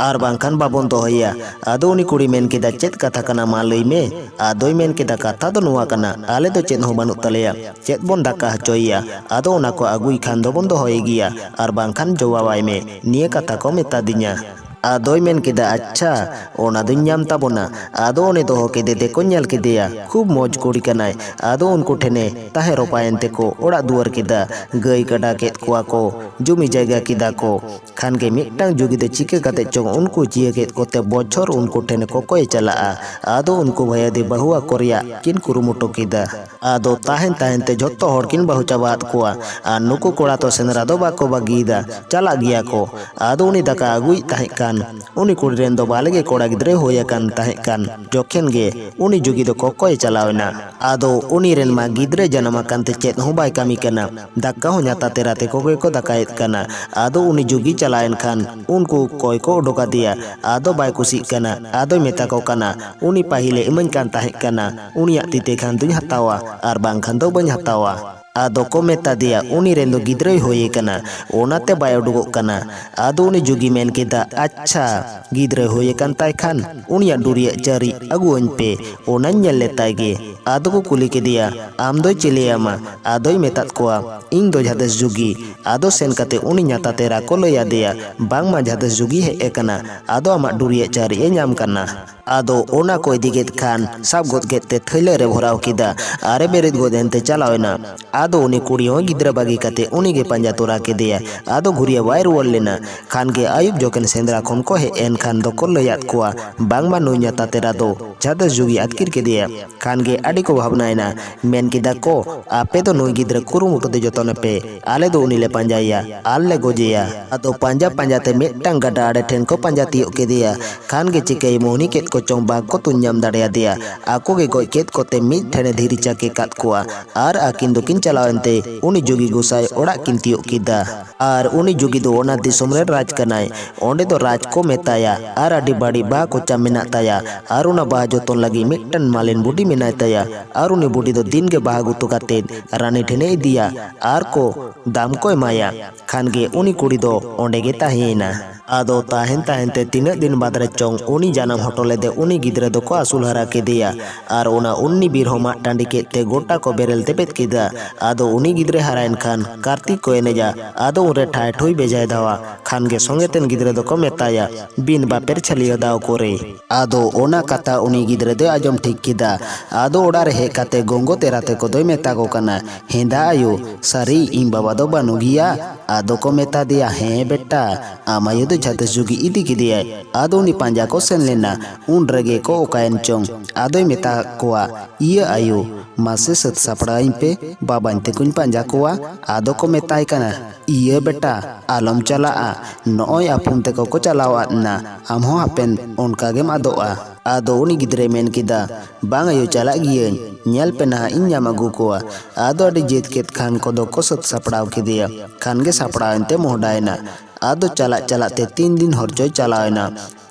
ᱟᱨ ᱵᱟᱝᱠᱷᱟᱱ ᱵᱟᱵᱚᱱ ᱫᱚᱦᱚᱭᱮᱭᱟ᱾" ᱟᱫᱚ ᱩᱱᱤ ᱠᱩᱲᱤ ᱢᱮᱱ ᱠᱮᱫᱟ, "ᱪᱮᱫ ᱠᱟᱛᱷᱟ ᱠᱟᱱᱟ, ᱢᱟ ᱞᱟᱹᱭ ᱢᱮ?" ᱟᱫᱚᱭ ᱢᱮᱱ ᱠᱮᱫᱟ, "ᱠᱟᱛᱷᱟ ᱫᱚ ᱱᱚᱣᱟ ᱠᱟᱱᱟ, ᱟᱞᱮ ᱫᱚ ᱪᱮᱫ ᱦᱚᱸ ᱵᱟᱹᱱᱩᱜ ᱛᱟᱞᱮᱭᱟ, ᱪᱮᱫ ᱵᱚᱱ ᱫᱟᱠᱟ ᱦᱚᱪᱚᱭᱮᱭᱟ? ᱟᱫᱚ ᱚᱱᱟ ᱠᱚ ᱟᱹᱜᱩᱭ ᱠᱷᱟᱱ ᱫᱚᱵᱚᱱ ᱫᱚᱦᱚᱭᱮ ᱜᱮᱭᱟ, ᱟᱨ ᱵᱟᱝᱠᱷᱟᱱ ᱡᱚᱵᱟᱵᱟᱭ ᱢᱮ, ᱱᱤᱭᱟᱹ ᱠᱟᱛᱷᱟ ᱠᱚ ᱢᱮᱛᱟ ᱫᱤᱧᱟ᱾" ᱟᱫᱚᱭ ᱢᱮᱱ ᱠᱮᱫᱟ, ᱟᱪᱪᱷᱟ, ᱚᱱᱟ ᱫᱚᱧ ᱧᱟᱢ ᱛᱟᱵᱚᱱᱟ᱾ ᱟᱫᱚ ᱩᱱᱤ ᱫᱚᱦᱚ ᱠᱮᱫᱮ ᱛᱮᱠᱚ ᱧᱮᱞ ᱠᱮᱫᱮᱭᱟ, ᱠᱷᱩᱵ ᱢᱚᱡᱽ ᱠᱩᱲᱤ ᱠᱟᱱᱟᱭ᱾ ᱟᱫᱚ ᱩᱱᱠᱩ ᱴᱷᱮᱱᱮ ᱛᱟᱦᱮᱸ ᱨᱚᱯᱟᱭᱮᱱ ᱛᱮᱠᱚ ᱚᱲᱟᱜ ᱫᱩᱣᱟᱹᱨ ᱠᱮᱫᱟ, ᱜᱟᱹᱭ ᱠᱟᱰᱟ ᱠᱮᱫ ᱠᱚᱣᱟ ᱠᱚ, ᱡᱩᱢᱤ ᱡᱟᱭᱜᱟ ᱠᱮᱫᱟ ᱠᱚ᱾ ᱠᱷᱟᱱ ᱜᱮ ᱢᱤᱫᱴᱟᱝ ᱡᱩᱜᱤ ᱫᱚ ᱪᱤᱠᱟᱹ ᱠᱟᱛᱮ ᱪᱚᱝ ᱩᱱᱠᱩ ᱡᱤᱭᱟᱹ ᱠᱮᱫ ᱠᱚᱛᱮ ᱵᱚᱪᱷᱚᱨ ᱩᱱᱠᱩ ᱴᱷᱮᱱ ᱠᱚᱠᱚᱭᱮ ᱪᱟᱞᱟᱜᱼᱟ᱾ ᱟᱫᱚ ᱩᱱᱠᱩ ᱵᱷᱟᱭᱟᱫᱤ ᱵᱟᱹᱦᱩ ᱟᱠᱚ ᱨᱮᱭᱟᱜ ᱠᱤᱱ ᱠᱩᱨᱩᱢᱩᱴᱩ ᱠᱮᱫᱟ᱾ ᱟᱫᱚ ᱛᱟᱦᱮᱱ ᱛᱟᱦᱮᱱ ᱛᱮ ᱡᱷᱚᱛᱚ ᱦᱚᱲ ᱠᱤᱱ ᱵᱟᱹᱦᱩ ᱪᱟᱵᱟᱣᱟᱫ ᱠᱚᱣᱟ᱾ ᱟᱨ ᱱᱩᱠᱩ ᱠᱚᱲᱟ ᱛᱚ ᱥᱮᱸᱫᱽᱨᱟ ᱫᱚ ᱵᱟᱠᱚ ᱵᱟᱹᱜᱤᱭᱮᱫᱟ, ᱪᱟᱞᱟᱜ ᱜᱮᱭᱟ ᱠᱚ᱾ ᱟᱫᱚ ᱩᱱᱤ ᱫᱟᱠᱟ ᱟᱹᱜᱩᱭᱮᱫ ᱛᱟᱦᱮᱸ ᱠᱟᱱ ᱩᱱᱤ ᱠᱩᱲᱤ ᱨᱮᱱ ᱫᱚ ᱵᱟᱞᱮ ᱜᱮ ᱠᱚᱲᱟ ᱜᱤᱫᱽᱨᱟᱹᱭ ᱦᱩᱭ ᱟᱠᱟᱱ ᱛᱟᱦᱮᱸ ᱠᱟᱱ ᱡᱚᱠᱷᱮᱱ ᱜᱮ ᱩᱱᱤ ᱡᱩᱜᱤ ᱫᱚ ᱠᱚᱠᱚᱭᱮ ᱪᱟᱞᱟᱣ ᱮᱱᱟ᱾ ᱟᱫᱚ ᱩᱱᱤ ᱨᱮᱱ ᱢᱟ ᱜᱤᱫᱽᱨᱟᱹ ᱡᱟᱱᱟᱢ ᱟᱠᱟᱱ ᱛᱮ ᱪᱮᱫ ᱦᱚᱸ ᱵᱟᱭ ᱠᱟᱹᱢᱤ ᱠᱟᱱᱟ, ᱫᱟᱠᱟ ᱦᱚᱸ ᱧᱟᱛᱟ ᱛᱮᱨᱟ ᱛᱮᱠᱚ ᱜᱮᱠᱚ ᱫᱟᱠᱟᱭᱮᱫ ᱠᱟᱱᱟ᱾ ᱟᱫᱚ ᱩᱱᱤ ᱡᱩᱜᱤ ᱪᱟᱞᱟᱣᱮᱱ ᱠᱷᱟᱱ ᱩᱱᱠᱩ ᱠᱚᱭ ᱠᱚ ᱚᱰᱚᱠ ᱟᱫᱮᱭᱟ᱾ ᱟᱫᱚ ᱵᱟᱭ ᱠᱩᱥᱤᱜ ᱠᱟᱱᱟ᱾ ᱟᱫᱚᱭ ᱢᱮᱛᱟ ᱠᱚ ᱠᱟᱱᱟ, ᱩᱱᱤ ᱯᱟᱹᱦᱤᱞᱮ ᱤᱢᱟᱹᱧ ᱠᱟᱱ ᱛᱟᱦᱮᱸ ᱠᱟᱱᱟ, ᱩᱱᱤᱭᱟᱜ ᱛᱤ ᱛᱮ ᱠᱷᱟᱱ ᱫᱩᱧ ᱦᱟᱛᱟᱣᱟ, ᱟᱨ ᱵᱟᱝᱠᱷᱟᱱ ᱫᱚ ᱵᱟᱹᱧ ᱦᱟᱛᱟᱣᱟ᱾ ᱟᱫᱚ ᱠᱚ ᱢᱮᱛᱟ ᱫᱮᱭᱟ, ᱩᱱᱤ ᱨᱮᱱ ᱫᱚ ᱜᱤᱫᱽᱨᱟᱹᱭ ᱦᱩᱭ ᱟᱠᱟᱱᱟ, ᱚᱱᱟᱛᱮ ᱵᱟᱭ ᱩᱰᱩᱠᱚᱜ ᱠᱟᱱᱟ᱾ ᱟᱫᱚ ᱩᱱᱤ ᱡᱩᱜᱤ ᱢᱮᱱ ᱠᱮᱫᱟ, ᱟᱪᱪᱷᱟ, ᱜᱤᱫᱽᱨᱟᱹ ᱦᱩᱭ ᱟᱠᱟᱱ ᱛᱟᱭ ᱠᱷᱟᱱ ᱩᱱᱤᱭᱟᱜ ᱰᱩᱨᱤᱭᱟᱜ ᱪᱟᱹᱨᱤ ᱟᱹᱜᱩᱣᱟᱹᱧ ᱯᱮ, ᱚᱱᱟᱧ ᱧᱮᱞ ᱞᱮᱛᱟᱭ ᱜᱮ᱾ ᱟᱫᱚ ᱠᱚ ᱠᱩᱞᱤ ᱠᱮᱫᱮᱭᱟ, ᱟᱢ ᱫᱚᱭ ᱪᱤᱞᱤᱭᱟᱢᱟ? ᱟᱫᱚᱭ ᱢᱮᱛᱟᱫ ᱠᱚᱣᱟ, ᱤᱧ ᱫᱚ ᱡᱷᱟᱫᱮᱥ ᱡᱩᱜᱤ᱾ ᱟᱫᱚ ᱥᱮᱱ ᱠᱟᱛᱮ ᱩᱱᱤ ᱧᱟᱛᱟ ᱛᱮᱨᱟ ᱠᱚ ᱞᱟᱹᱭ ᱟᱫᱮᱭᱟ, ᱵᱟᱝᱢᱟ ᱡᱷᱟᱫᱮᱥ ᱡᱩᱜᱤ ᱦᱮᱡ ᱟᱠᱟᱱᱟ, ᱟᱫᱚ ᱟᱢᱟᱜ ᱰᱩᱨᱤᱭᱟᱜ ᱪᱟᱹᱨᱤ ᱮ ᱧᱟᱢ ᱠᱟᱱᱟ᱾ ᱟᱫᱚ ᱚᱱᱟ ᱠᱚ ᱤᱫᱤ ᱠᱮᱫ ᱠᱷᱟᱱ ᱥᱟᱵ ᱜᱚᱫ ᱠᱮᱫ ᱛᱮ ᱛᱷᱟᱹᱭᱞᱟᱹ ᱨᱮ ᱵᱷᱚᱨᱟᱣ ᱠᱮᱫᱟ, ᱟᱨᱮ ᱵᱮᱨᱮᱫ ᱜᱚᱫ ᱮᱱᱛᱮ ᱪᱟᱞᱟᱣ ᱮᱱᱟ᱾ ᱟᱫᱚ ᱩᱱᱤ ᱠᱩᱲᱤ ᱦᱚᱸ ᱜᱤᱫᱽᱨᱟᱹ ᱵᱟᱹᱜᱤ ᱠᱟᱛᱮ ᱩᱱᱤ ᱜᱮ ᱯᱟᱸᱡᱟ ᱛᱚᱨᱟ ᱠᱮᱫᱮᱭᱟ᱾ ᱟᱫᱚ ᱜᱷᱩᱨᱤᱭᱟᱹ ᱵᱟᱭ ᱨᱩᱣᱟᱹᱲ ᱞᱮᱱᱟ᱾ ᱠᱷᱟᱱ ᱜᱮ ᱟᱹᱭᱩᱵ ᱡᱚᱠᱷᱮᱱ ᱥᱮᱸᱫᱽᱨᱟ ᱠᱷᱚᱱ ᱠᱚ ᱦᱮᱡ ᱮᱱ ᱠᱷᱟᱱ ᱫᱚᱠᱚ ᱞᱟᱹᱭᱟᱫ ᱠᱚᱣᱟ, ᱵᱟᱝᱢᱟ ᱱᱩᱭ ᱧᱟᱛᱟ ᱛᱮᱨᱟ ᱫᱚ ᱡᱷᱟᱫᱮᱥ ᱡᱩᱜᱤ ᱟᱹᱛᱠᱤᱨ ᱠᱮᱫᱮᱭᱟ᱾ ᱠᱷᱟᱱ ᱜᱮ ᱟᱹᱰᱤ ᱠᱚ ᱵᱷᱟᱵᱽᱱᱟᱭᱮᱱᱟ᱾ ᱢᱮᱱ ᱠᱮᱫᱟ ᱠᱚ, ᱟᱯᱮ ᱫᱚ ᱱᱩᱭ ᱜᱤᱫᱽᱨᱟᱹ ᱠᱩᱨᱩᱢᱩᱴᱩ ᱛᱮ ᱡᱚᱛᱚᱱᱮ ᱯᱮ, ᱟᱞᱮ ᱫᱚ ᱩᱱᱤ ᱞᱮ ᱯᱟᱸᱡᱟᱭᱮᱭᱟ ᱟᱨ ᱞᱮ ᱜᱚᱡᱮᱭᱟ᱾ ᱟᱫᱚ ᱯᱟᱸᱡᱟ ᱯᱟᱸᱡᱟ ᱛᱮ ᱢᱤᱫᱴᱟᱝ ᱜᱟᱰᱟ ᱟᱲᱮ ᱴᱷᱮᱱ ᱠᱚ ᱯᱟᱸᱡᱟ ᱛᱤᱭᱳᱜ ᱠᱮᱫᱮᱭᱟ᱾ ᱠᱷᱟᱱ ᱜᱮ ᱪᱤᱠᱟᱹᱭ ᱢᱳᱦᱱᱤ ᱠᱮᱫ ᱠᱚ ᱪᱚᱝ ᱵᱟᱠᱚ ᱛᱩᱧ ᱧᱟᱢ ᱫᱟᱲᱮᱭᱟᱫᱮᱭᱟ᱾ ᱟᱠᱚ ᱜᱮ ᱜᱚᱡ ᱠᱮᱫ ᱠᱚᱛᱮ ᱢᱤᱫ ᱴᱷᱮᱱᱮ ᱫᱷᱤᱨᱤ ᱪᱟᱠᱮ ᱠᱟᱫ ᱠᱚᱣᱟ᱾ ᱟᱨ ᱟᱹᱠᱤᱱ ᱫᱚᱠᱤᱱ ᱪᱟᱞᱟᱣ ᱮᱱᱛᱮ ᱩᱱᱤ ᱡᱩᱜᱤ ᱜᱚᱸᱥᱟᱭ ᱚᱲᱟᱜ ᱠᱤᱱ ᱛᱤᱭᱳᱜ ᱠᱮᱫᱟ᱾ ᱟᱨ ᱩᱱᱤ ᱡᱩᱜᱤ ᱫᱚ ᱚᱱᱟ ᱫᱤᱥᱚᱢ ᱨᱮ ᱨᱟᱡᱽ ᱠᱟᱱᱟᱭ᱾ ᱚᱸᱰᱮ ᱫᱚ ᱨᱟᱡᱽ ᱠᱚ ᱢᱮᱛᱟᱭᱟ ᱟᱨ ᱟᱹᱰᱤ ᱵᱟᱹᱲᱤᱡ ᱵᱟᱦᱟ ᱠᱚᱪᱟ ᱢᱮᱱᱟᱜ ᱛᱟᱭᱟ᱾ ᱟᱨ ᱚᱱᱟ ᱵᱟᱦᱟ ᱡᱚᱛᱚᱱ ᱞᱟᱹᱜᱤᱫ ᱢᱤᱫᱴᱟᱝ ᱢᱟᱞᱮᱱ ᱵᱩᱰᱷᱤ ᱢᱮᱱᱟᱭ ᱛᱟᱭᱟ᱾ ᱟᱨ ᱩᱱᱤ ᱵᱩᱰᱷᱤ ᱫᱚ ᱫᱤᱱ ᱜᱮ ᱵᱟᱦᱟ ᱜᱩᱛᱩ ᱠᱟᱛᱮᱫ ᱨᱟᱱᱤ ᱴᱷᱮᱱᱮ ᱤᱫᱤᱭᱟ ᱟᱨ ᱠᱚ ᱫᱟᱢ ᱠᱚ ᱮᱢᱟᱭᱟ᱾ ᱠᱷᱟᱱ ᱜᱮ ᱩᱱᱤ ᱠᱩᱲᱤ ᱫᱚ ᱚᱸᱰᱮ ᱜᱮ ᱛᱟᱦᱮᱸᱭᱮᱱᱟ᱾ ᱟᱫᱚ ᱛᱟᱦᱮᱱ ᱛᱟᱦᱮᱱ ᱛᱮ ᱛᱤᱱᱟᱹᱜ ᱫᱤᱱ ᱵᱟᱫᱽ ᱨᱮ ᱪᱚᱝ ᱩᱱᱤ ᱡᱟᱱᱟᱢ ᱦᱚᱴᱚ ᱞᱮᱫᱮ ᱩᱱᱤ ᱜᱤᱫᱽᱨᱟᱹ ᱫᱚᱠᱚ ᱟᱹᱥᱩᱞ ᱦᱟᱨᱟ ᱠᱮᱫᱮᱭᱟ᱾ ᱟᱨ ᱚᱱᱟ ᱩᱱᱱᱤ ᱵᱤᱨ ᱦᱚᱸ ᱢᱟᱜ ᱴᱟᱺᱰᱤ ᱠᱮᱫ ᱛᱮ ᱜᱚᱴᱟ ᱠᱚ ᱵᱮᱨᱮᱞ ᱛᱮᱯᱮᱫ ᱠᱮᱫᱟ᱾ ᱟᱫᱚ ᱩᱱᱤ ᱜᱤᱫᱽᱨᱟᱹ ᱦᱟᱨᱟᱭᱮᱱ ᱠᱷᱟᱱ ᱠᱟᱨᱛᱤᱠ ᱠᱚ ᱮᱱᱮᱡᱟ᱾ ᱟᱫᱚ ᱩᱱᱨᱮ ᱴᱷᱟᱭ ᱴᱷᱩᱭ ᱵᱮᱡᱷᱟᱭ ᱫᱷᱟᱣᱟ ᱠᱷᱟᱱ ᱜᱮ ᱥᱚᱸᱜᱮ ᱛᱮᱱ ᱜᱤᱫᱽᱨᱟᱹ ᱫᱚᱠᱚ ᱢᱮᱛᱟᱭᱟ, ᱵᱤᱱ ᱵᱟᱯᱮᱨ ᱪᱷᱟᱹᱞᱤᱭᱟᱹ ᱫᱟᱣ ᱠᱚᱨᱮ᱾ ᱟᱫᱚ ᱚᱱᱟ ᱠᱟᱛᱷᱟ ᱩᱱᱤ ᱜᱤᱫᱽᱨᱟᱹ ᱫᱚᱭ ᱟᱸᱡᱚᱢ ᱴᱷᱤᱠ ᱠᱮᱫᱟ᱾ ᱟᱫᱚ ᱚᱲᱟᱜ ᱨᱮ ᱦᱮᱡ ᱠᱟᱛᱮ ᱜᱚᱝᱜᱚ ᱛᱮᱨᱟ ᱛᱮᱠᱚ ᱫᱚᱭ ᱢᱮᱛᱟ ᱠᱚ ᱠᱟᱱᱟ, ᱦᱮᱸᱫᱟ ᱟᱭᱳ, ᱥᱟᱹᱨᱤ ᱤᱧ ᱵᱟᱵᱟ ᱫᱚ ᱵᱟᱹᱱᱩᱜ ᱜᱮᱭᱟ? ᱟᱫᱚ ᱠᱚ ᱢᱮᱛᱟ ᱫᱮᱭᱟ, ᱦᱮᱸ ᱵᱮᱴᱟ, ᱟᱢ ᱟᱭᱳ ᱫᱚ ᱡᱷᱟᱹᱫᱟᱹ ᱡᱩᱜᱤ ᱤᱫᱤ ᱠᱮᱫᱮᱭᱟᱭ᱾ ᱟᱫᱚ ᱩᱱᱤ ᱯᱟᱸᱡᱟ ᱠᱚ ᱥᱮᱱ ᱞᱮᱱᱟ᱾ ᱩᱱ ᱨᱮᱜᱮ ᱠᱚ ᱚᱠᱟᱭᱮᱱ ᱪᱚᱝ᱾ ᱟᱫᱚᱭ ᱢᱮᱛᱟ ᱠᱚᱣᱟ, ᱤᱭᱟᱹ ᱟᱭᱳ, ᱢᱟᱥᱮ ᱥᱟᱹᱛ ᱥᱟᱯᱲᱟᱣ ᱟᱹᱧ ᱯᱮ, ᱵᱟᱵᱟᱧ ᱛᱮᱠᱚᱧ ᱯᱟᱸᱡᱟ ᱠᱚᱣᱟ᱾ ᱟᱫᱚ ᱠᱚ ᱢᱮᱛᱟᱭ ᱠᱟᱱᱟ, ᱤᱭᱟᱹ ᱵᱮᱴᱟ, ᱟᱞᱚᱢ ᱪᱟᱞᱟᱜᱼᱟ, ᱱᱚᱜᱼᱚᱭ ᱟᱯᱷᱩᱱ ᱛᱮᱠᱚ ᱠᱚ ᱪᱟᱞᱟᱣ ᱟᱫ ᱮᱱᱟ, ᱟᱢ ᱦᱚᱸ ᱦᱟᱯᱮᱱ ᱚᱱᱠᱟ ᱜᱮᱢ ᱟᱫᱚᱜᱼᱟ᱾ ᱟᱫᱚ ᱩᱱᱤ ᱜᱤᱫᱽᱨᱟᱹᱭ ᱢᱮᱱ ᱠᱮᱫᱟ, ᱵᱟᱝ ᱟᱭᱳ, ᱪᱟᱞᱟᱜ ᱜᱤᱭᱟᱹᱧ, ᱧᱮᱞ ᱯᱮ ᱱᱟᱦᱟᱜ ᱤᱧ ᱧᱟᱢ ᱟᱹᱜᱩ ᱠᱚᱣᱟ᱾ ᱟᱫᱚ ᱟᱹᱰᱤ ᱡᱮᱫ ᱠᱮᱫ ᱠᱷᱟᱱ ᱠᱚᱫᱚ ᱠᱚ ᱥᱟᱹᱛ ᱥᱟᱯᱲᱟᱣ ᱠᱮᱫᱮᱭᱟ᱾ ᱠᱷᱟᱱ ᱜᱮ ᱥᱟᱯᱲᱟᱣ ᱮᱱᱛᱮ ᱢᱚᱦᱰᱟᱭᱮᱱᱟ᱾ ᱟᱫᱚ ᱪᱟᱞᱟᱜ ᱪᱟᱞᱟᱜ ᱛᱮ ᱛᱤᱱ ᱫᱤᱱ ᱦᱚᱨ ᱪᱚᱭ ᱪᱟᱞᱟᱣ ᱮᱱᱟ᱾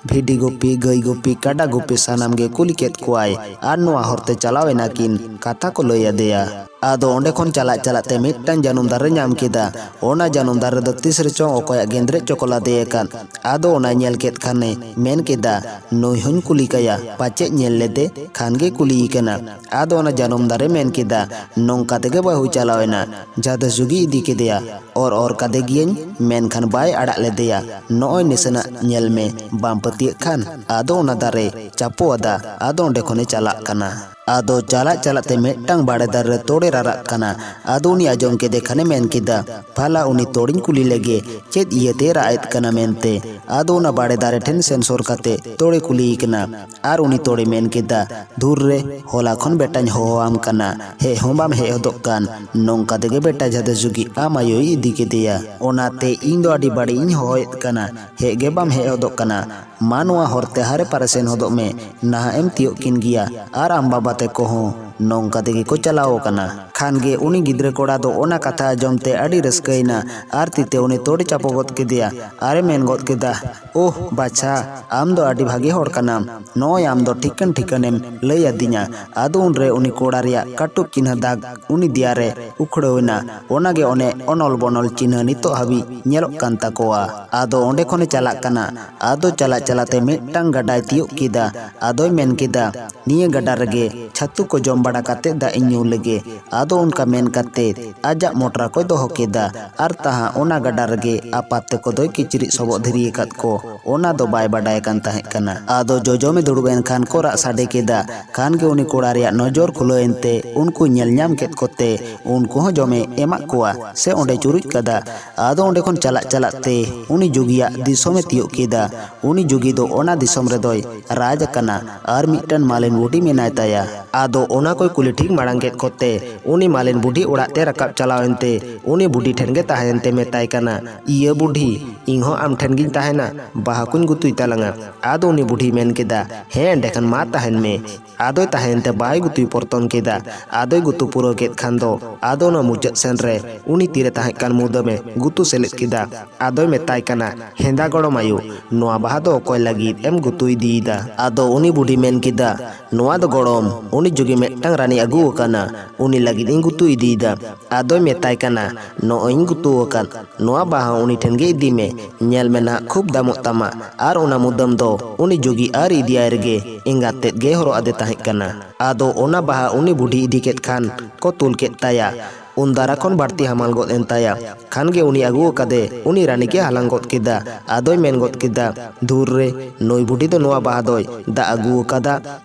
ᱵᱷᱤᱰᱤ ᱜᱩᱯᱤ, ᱜᱟᱹᱭ ᱜᱩᱯᱤ, ᱠᱟᱰᱟ ᱜᱩᱯᱤ ᱥᱟᱱᱟᱢ ᱜᱮ ᱠᱩᱞᱤ ᱠᱮᱫ ᱠᱚᱣᱟᱭ ᱟᱨ ᱱᱚᱣᱟ ᱦᱚᱨᱛᱮ ᱪᱟᱞᱟᱣ ᱮᱱᱟ ᱠᱤᱱ ᱠᱟᱛᱷᱟ ᱠᱚ ᱞᱟᱹᱭ ᱟᱫᱮᱭᱟ᱾ ᱟᱫᱚ ᱚᱸᱰᱮ ᱠᱷᱚᱱ ᱪᱟᱞᱟᱜ ᱪᱟᱞᱟᱜ ᱛᱮ ᱢᱤᱫᱴᱟᱝ ᱡᱟᱹᱱᱩᱢ ᱫᱟᱨᱮ ᱧᱟᱢ ᱠᱮᱫᱟ᱾ ᱚᱱᱟ ᱡᱟᱹᱱᱩᱢ ᱫᱟᱨᱮ ᱫᱚ ᱛᱤᱥ ᱨᱮᱪᱚᱝ ᱚᱠᱚᱭᱟᱜ ᱜᱮᱸᱫᱽᱨᱮᱡ ᱪᱚᱠᱚ ᱞᱟᱫᱮ ᱟᱠᱟᱫ᱾ ᱟᱫᱚ ᱚᱱᱟᱭ ᱧᱮᱞ ᱠᱮᱫ ᱠᱷᱟᱱᱮ ᱢᱮᱱ ᱠᱮᱫᱟ, ᱱᱩᱭ ᱦᱚᱸᱧ ᱠᱩᱞᱤ ᱠᱟᱭᱟ, ᱯᱟᱪᱮᱫ ᱧᱮᱞ ᱞᱮᱫᱮ ᱠᱷᱟᱱ ᱜᱮ ᱠᱩᱞᱤᱭᱮ ᱠᱟᱱᱟ᱾ ᱟᱫᱚ ᱚᱱᱟ ᱡᱟᱹᱱᱩᱢ ᱫᱟᱨᱮ ᱢᱮᱱ ᱠᱮᱫᱟ, ᱱᱚᱝᱠᱟ ᱛᱮᱜᱮ ᱵᱟᱹᱦᱩᱭ ᱪᱟᱞᱟᱣ ᱮᱱᱟ, ᱡᱷᱟᱫᱟᱹ ᱡᱩᱜᱤ ᱤᱫᱤ ᱠᱮᱫᱮᱭᱟ᱾ ᱚᱨ ᱚᱨ ᱠᱟᱫᱮ ᱜᱤᱭᱟᱹᱧ, ᱢᱮᱱᱠᱷᱟᱱ ᱵᱟᱭ ᱟᱲᱟᱜ ᱞᱮᱫᱮᱭᱟ᱾ ᱱᱚᱜᱼᱚᱭ ᱱᱤᱥᱟᱹᱱᱟᱜ ᱧᱮᱞ ᱢᱮ, ᱵᱟᱢ ᱯᱟᱹᱛᱭᱟᱹᱜ ᱠᱷᱟᱱ᱾ ᱟᱫᱚ ᱚᱱᱟ ᱫᱟᱨᱮ ᱪᱟᱯᱚ ᱟᱫᱟ᱾ ᱟᱫᱚ ᱚᱸᱰᱮ ᱠᱷᱚᱱᱮ ᱪᱟᱞᱟᱜ ᱠᱟᱱᱟ᱾ ᱟᱫᱚ ᱪᱟᱞᱟᱜ ᱪᱟᱞᱟᱜ ᱛᱮ ᱢᱤᱫᱴᱟᱝ ᱵᱟᱲᱮ ᱫᱟᱨᱮ ᱨᱮ ᱛᱚᱲᱮ ᱨᱟᱨᱟᱜ ᱠᱟᱱᱟ᱾ ᱟᱫᱚ ᱩᱱᱤ ᱟᱸᱡᱚᱢ ᱠᱮᱫᱮ ᱠᱷᱟᱱᱮ ᱢᱮᱱ ᱠᱮᱫᱟ, ᱵᱷᱟᱞᱟ ᱩᱱᱤ ᱛᱚᱲᱮᱧ ᱠᱩᱞᱤ ᱞᱮᱜᱮ, ᱪᱮᱫ ᱤᱭᱟᱹᱛᱮ ᱨᱟᱜ ᱮᱫ ᱠᱟᱱᱟ ᱢᱮᱱᱛᱮ᱾ ᱟᱫᱚ ᱚᱱᱟ ᱵᱟᱲᱮ ᱫᱟᱨᱮ ᱴᱷᱮᱱ ᱥᱮᱱ ᱥᱚᱨ ᱠᱟᱛᱮ ᱛᱚᱲᱮ ᱠᱩᱞᱤᱭᱮ ᱠᱟᱱᱟ᱾ ᱟᱨ ᱩᱱᱤ ᱛᱚᱲᱮ ᱢᱮᱱ ᱠᱮᱫᱟ, ᱫᱷᱩᱨ ᱨᱮ, ᱦᱚᱞᱟ ᱠᱷᱚᱱ ᱵᱮᱴᱟᱧ ᱦᱚᱦᱚᱣᱟᱢ ᱠᱟᱱᱟ, ᱦᱮᱡ ᱦᱚᱸ ᱵᱟᱢ ᱦᱮᱡ ᱦᱚᱫᱚᱜ ᱠᱟᱱ᱾ ᱱᱚᱝᱠᱟ ᱛᱮᱜᱮ ᱵᱮᱴᱟ ᱡᱷᱟᱫᱟ ᱡᱩᱜᱤ ᱟᱢ ᱟᱭᱳᱭ ᱤᱫᱤ ᱠᱮᱫᱮᱭᱟ᱾ ᱚᱱᱟᱛᱮ ᱤᱧ ᱫᱚ ᱟᱹᱰᱤ ᱵᱟᱹᱲᱤᱡ ᱤᱧ ᱦᱚᱦᱚᱭᱮᱫ ᱠᱟᱱᱟ, ᱦᱮᱡ ᱜᱮ ᱵᱟᱢ ᱦᱮᱡ ᱦᱚᱫᱚᱜ ᱠᱟᱱᱟ᱾ ᱢᱟ ᱱᱚᱣᱟ ᱦᱚᱨᱛᱮ ᱦᱟᱨᱮ ᱯᱟᱨᱮ ᱥᱮᱱ ᱦᱚᱫᱚᱜ ᱢᱮ, ᱱᱟᱦᱟᱜ ᱮᱢ ᱛᱤᱭᱳᱜ ᱠᱤᱱ ᱜᱮᱭᱟ᱾ ᱟᱨ ᱟᱢ ᱵᱟᱵᱟ ᱯᱟᱛᱮ ᱠᱚᱦᱚᱸ ᱱᱚᱝᱠᱟ ᱛᱮᱜᱮ ᱠᱚ ᱪᱟᱞᱟᱣ ᱟᱠᱟᱱᱟ᱾ ᱠᱷᱟᱱ ᱜᱮ ᱩᱱᱤ ᱜᱤᱫᱽᱨᱟᱹ ᱠᱚᱲᱟ ᱫᱚ ᱚᱱᱟ ᱠᱟᱛᱷᱟ ᱟᱸᱡᱚᱢ ᱛᱮ ᱟᱹᱰᱤ ᱨᱟᱹᱥᱠᱟᱹᱭᱮᱱᱟ ᱟᱨ ᱛᱤᱛᱮ ᱩᱱᱤ ᱛᱳᱲᱮ ᱪᱟᱯᱚ ᱜᱚᱫ ᱠᱮᱫᱮᱭᱟ ᱟᱨᱮ ᱢᱮᱱ ᱜᱚᱫ ᱠᱮᱫᱟ, "ᱳᱦ ᱵᱟᱪᱷᱟ, ᱟᱢ ᱫᱚ ᱟᱹᱰᱤ ᱵᱷᱟᱜᱮ ᱦᱚᱲ ᱠᱟᱱᱟᱢ, ᱱᱚᱜᱼᱚᱭ ᱟᱢ ᱫᱚ ᱴᱷᱤᱠᱟᱹᱱ ᱴᱷᱤᱠᱟᱹᱱᱮᱢ ᱞᱟᱹᱭ ᱟᱹᱫᱤᱧᱟ᱾" ᱟᱫᱚ ᱩᱱᱨᱮ ᱩᱱᱤ ᱠᱚᱲᱟ ᱨᱮᱭᱟᱜ ᱠᱟᱹᱴᱩᱵ ᱪᱤᱱᱦᱟᱹ ᱫᱟᱜᱽ ᱩᱱᱤ ᱫᱮᱭᱟ ᱨᱮ ᱩᱠᱷᱲᱟᱹᱣ ᱮᱱᱟ᱾ ᱚᱱᱟᱜᱮ ᱚᱱᱮ ᱚᱱᱚᱞ ᱵᱚᱱᱚᱞ ᱪᱤᱱᱦᱟᱹ ᱱᱤᱛᱚᱜ ᱦᱟᱹᱵᱤᱡ ᱧᱮᱞᱚᱜ ᱠᱟᱱ ᱛᱟᱠᱚᱣᱟ᱾ ᱟᱫᱚ ᱚᱸᱰᱮ ᱠᱷᱚᱱᱮ ᱪᱟᱞᱟᱜ ᱠᱟᱱᱟ᱾ ᱟᱫᱚ ᱪᱟᱞᱟᱜ ᱪᱟᱞᱟᱜ ᱛᱮ ᱢᱤᱫᱴᱟᱝ ᱜᱟᱰᱟᱭ ᱛᱤᱭᱳᱜ ᱠᱮᱫᱟ᱾ ᱟᱫᱚᱭ ᱢᱮᱱ ᱠᱮᱫᱟ, "ᱱᱤᱭᱟᱹ ᱜᱟᱰᱟ ᱨᱮᱜᱮ ᱪᱷᱟᱹᱛᱩ ᱠᱚ ᱡᱚᱢ ᱵᱟᱲᱟ ᱠᱟᱛᱮ ᱫᱟᱜ ᱤᱧ ᱧᱩ ᱞᱮᱜᱮ᱾" ᱟᱫᱚ ᱚᱱᱠᱟ ᱢᱮᱱ ᱠᱟᱛᱮ ᱟᱡᱟᱜ ᱢᱚᱴᱨᱟ ᱠᱚᱭ ᱫᱚᱦᱚ ᱠᱮᱫᱟ᱾ ᱟᱨ ᱛᱟᱦᱟᱸ ᱚᱱᱟ ᱜᱟᱰᱟ ᱨᱮᱜᱮ ᱟᱯᱟᱛ ᱛᱮᱠᱚ ᱫᱚᱭ ᱠᱤᱪᱨᱤᱡ ᱥᱚᱵᱚᱜ ᱫᱷᱤᱨᱤ ᱟᱠᱟᱫ ᱠᱚ᱾ ᱚᱱᱟ ᱫᱚ ᱵᱟᱭ ᱵᱟᱰᱟᱭ ᱠᱟᱱ ᱛᱟᱦᱮᱸ ᱠᱟᱱᱟ᱾ ᱟᱫᱚ ᱡᱚᱡᱚᱢᱮ ᱫᱩᱲᱩᱵ ᱮᱱ ᱠᱷᱟᱱ ᱠᱚ ᱨᱟᱜ ᱥᱟᱰᱮ ᱠᱮᱫᱟ᱾ ᱠᱷᱟᱱ ᱜᱮ ᱩᱱᱤ ᱠᱚᱲᱟ ᱨᱮᱭᱟᱜ ᱱᱚᱡᱚᱨ ᱠᱷᱩᱞᱟᱹᱣ ᱮᱱᱛᱮ ᱩᱱᱠᱩ ᱧᱮᱞ ᱧᱟᱢ ᱠᱮᱫ ᱠᱚᱛᱮ ᱩᱱᱠᱩ ᱦᱚᱸ ᱡᱚᱢᱮ ᱮᱢᱟᱜ ᱠᱚᱣᱟ ᱥᱮ ᱚᱸᱰᱮ ᱪᱩᱨᱩᱡ ᱠᱟᱫᱟ᱾ ᱟᱫᱚ ᱚᱸᱰᱮ ᱠᱷᱚᱱ ᱪᱟᱞᱟᱜ ᱪᱟᱞᱟᱜ ᱛᱮ ᱩᱱᱤ ᱡᱩᱜᱤᱭᱟᱜ ᱫᱤᱥᱚᱢᱮ ᱛᱤᱭᱳᱜ ᱠᱮᱫᱟ᱾ ᱩᱱᱤ ᱡᱩᱜᱤ ᱫᱚ ᱚᱱᱟ ᱫᱤᱥᱚᱢ ᱨᱮᱫᱚᱭ ᱨᱟᱡᱽ ᱟᱠᱟᱱᱟ ᱟᱨ ᱢᱤᱫᱴᱟᱝ ᱢᱟᱞᱮᱱ ᱵᱩᱰᱷᱤ ᱢᱮᱱᱟᱭ ᱛᱟᱭᱟ᱾ ᱟᱫᱚ ᱚᱱᱟ ᱠᱚᱭ ᱠᱩᱞᱤ ᱴᱷᱤᱠ ᱢᱟᱲᱟᱝ ᱠᱮᱫ ᱠᱚᱛᱮ ᱩᱱᱤ ᱢᱟᱞᱮᱱ ᱵᱩᱰᱷᱤ ᱚᱲᱟᱜ ᱛᱮ ᱨᱟᱠᱟᱵ ᱪᱟᱞᱟᱣ ᱮᱱᱛᱮ ᱩᱱᱤ ᱵᱩᱰᱷᱤ ᱴᱷᱮᱱ ᱜᱮ ᱛᱟᱦᱮᱸᱭᱮᱱ ᱛᱮ ᱢᱮᱛᱟᱭ ᱠᱟᱱᱟ, "ᱤᱭᱟᱹ ᱵᱩᱰᱷᱤ, ᱤᱧ ᱦᱚᱸ ᱟᱢ ᱴᱷᱮᱱ ᱜᱤᱧ ᱛᱟᱦᱮᱱᱟ, ᱵᱟᱦᱟ ᱠᱚᱧ ᱜᱩᱛᱩᱭ ᱛᱟᱞᱟᱝᱟ᱾" ᱟᱫᱚ ᱩᱱᱤ ᱵᱩᱰᱷᱤᱭ ᱢᱮᱱ ᱠᱮᱫᱟ, "ᱦᱮᱸ, ᱮᱸᱰᱮᱠᱷᱟᱱ ᱢᱟ ᱛᱟᱦᱮᱱ ᱢᱮ᱾" ᱟᱫᱚᱭ ᱛᱟᱦᱮᱸᱭᱮᱱ ᱛᱮ ᱵᱟᱦᱟᱭ ᱜᱩᱛᱩᱭ ᱯᱚᱨᱛᱚᱱ ᱠᱮᱫᱟ᱾ ᱟᱫᱚᱭ ᱜᱩᱛᱩ ᱯᱩᱨᱟᱹᱣ ᱠᱮᱫ ᱠᱷᱟᱱ ᱫᱚ ᱟᱫᱚ ᱚᱱᱟ ᱢᱩᱪᱟᱹᱫ ᱥᱮᱱ ᱨᱮ ᱩᱱᱤ ᱛᱤᱨᱮ ᱛᱟᱦᱮᱸ ᱠᱟᱱ ᱢᱩᱫᱟᱹᱢᱮ ᱜᱩᱛᱩ ᱥᱮᱞᱮᱫ ᱠᱮᱫᱟ᱾ ᱟᱫᱚᱭ ᱢᱮᱛᱟᱭ ᱠᱟᱱᱟ, "ᱦᱮᱸᱫᱟ ᱜᱚᱲᱚᱢ ᱟᱭᱳ, ᱱᱚᱣᱟ ᱵᱟᱦᱟ ᱫᱚ ᱚᱠᱚᱭ ᱞᱟᱹᱜᱤᱫ ᱮᱢ ᱜᱩᱛᱩ ᱤᱫᱤᱭᱮᱫᱟ?" ᱟᱫᱚ ᱩᱱᱤ ᱵᱩᱰᱷᱤ ᱢᱮᱱ ᱠᱮᱫᱟ, "ᱱᱚᱣᱟ ᱫᱚ ᱜᱚᱲᱚᱢ, ᱩᱱᱤ ᱡᱩᱜᱮ ᱢᱤᱫᱴᱟᱝ ᱨᱟᱱᱤ ᱟᱹᱜᱩ ᱟᱠᱟᱱᱟ, ᱩᱱᱤ ᱞᱟᱹᱜᱤᱫ ᱤᱧ ᱜᱩᱛᱩ ᱤᱫᱤᱭᱮᱫᱟ᱾" ᱟᱫᱚᱭ ᱢᱮᱛᱟᱭ ᱠᱟᱱᱟ, "ᱱᱚᱜᱼᱚᱭ ᱤᱧ ᱜᱩᱛᱩ ᱟᱠᱟᱫ, ᱱᱚᱣᱟ ᱵᱟᱦᱟ ᱩᱱᱤ ᱴᱷᱮᱱ ᱜᱮ ᱤᱫᱤ ᱢᱮ, ᱧᱮᱞ ᱢᱮ ᱱᱟᱦᱟᱜ ᱠᱷᱩᱵ ᱫᱟᱢᱚᱜ ᱛᱟᱢᱟ, ᱟᱨ ᱚᱱᱟ ᱢᱩᱫᱟᱹᱢ ᱫᱚ ᱩᱱᱤ ᱡᱩᱜᱤ ᱟᱨ ᱤᱫᱤᱭᱟᱭ ᱨᱮᱜᱮ ᱮᱸᱜᱟᱛ ᱛᱮᱫ ᱜᱮ ᱦᱚᱨᱚᱜ ᱟᱫᱮ ᱛᱟᱦᱮᱸ ᱠᱟᱱᱟ᱾" ᱟᱫᱚ ᱚᱱᱟ ᱵᱟᱦᱟ ᱩᱱᱤ ᱵᱩᱰᱷᱤ ᱤᱫᱤ ᱠᱮᱫ ᱠᱷᱟᱱ ᱠᱚ ᱛᱩᱞ ᱠᱮᱫ ᱛᱟᱭᱟ᱾ ᱩᱱ ᱫᱟᱨᱟ ᱠᱷᱚᱱ ᱵᱟᱹᱲᱛᱤ ᱦᱟᱢᱟᱞ ᱜᱚᱫ ᱮᱱ ᱛᱟᱭᱟ᱾ ᱠᱷᱟᱱ ᱜᱮ ᱩᱱᱤ ᱟᱹᱜᱩ ᱟᱠᱟᱫᱮ ᱩᱱᱤ ᱨᱟᱱᱤ ᱜᱮ ᱦᱟᱞᱟᱝ ᱜᱚᱫ ᱠᱮᱫᱟ᱾ ᱟᱫᱚᱭ ᱢᱮᱱ ᱜᱚᱫ ᱠᱮᱫᱟ, "ᱫᱷᱩᱨ ᱨᱮ, ᱱᱩᱭ ᱵᱩᱰᱷᱤ ᱫᱚ ᱱᱚᱣᱟ ᱵᱟᱦᱟ ᱫᱚᱭ ᱫᱟᱜ ᱟᱹᱜᱩ ᱟᱠᱟᱫᱟ,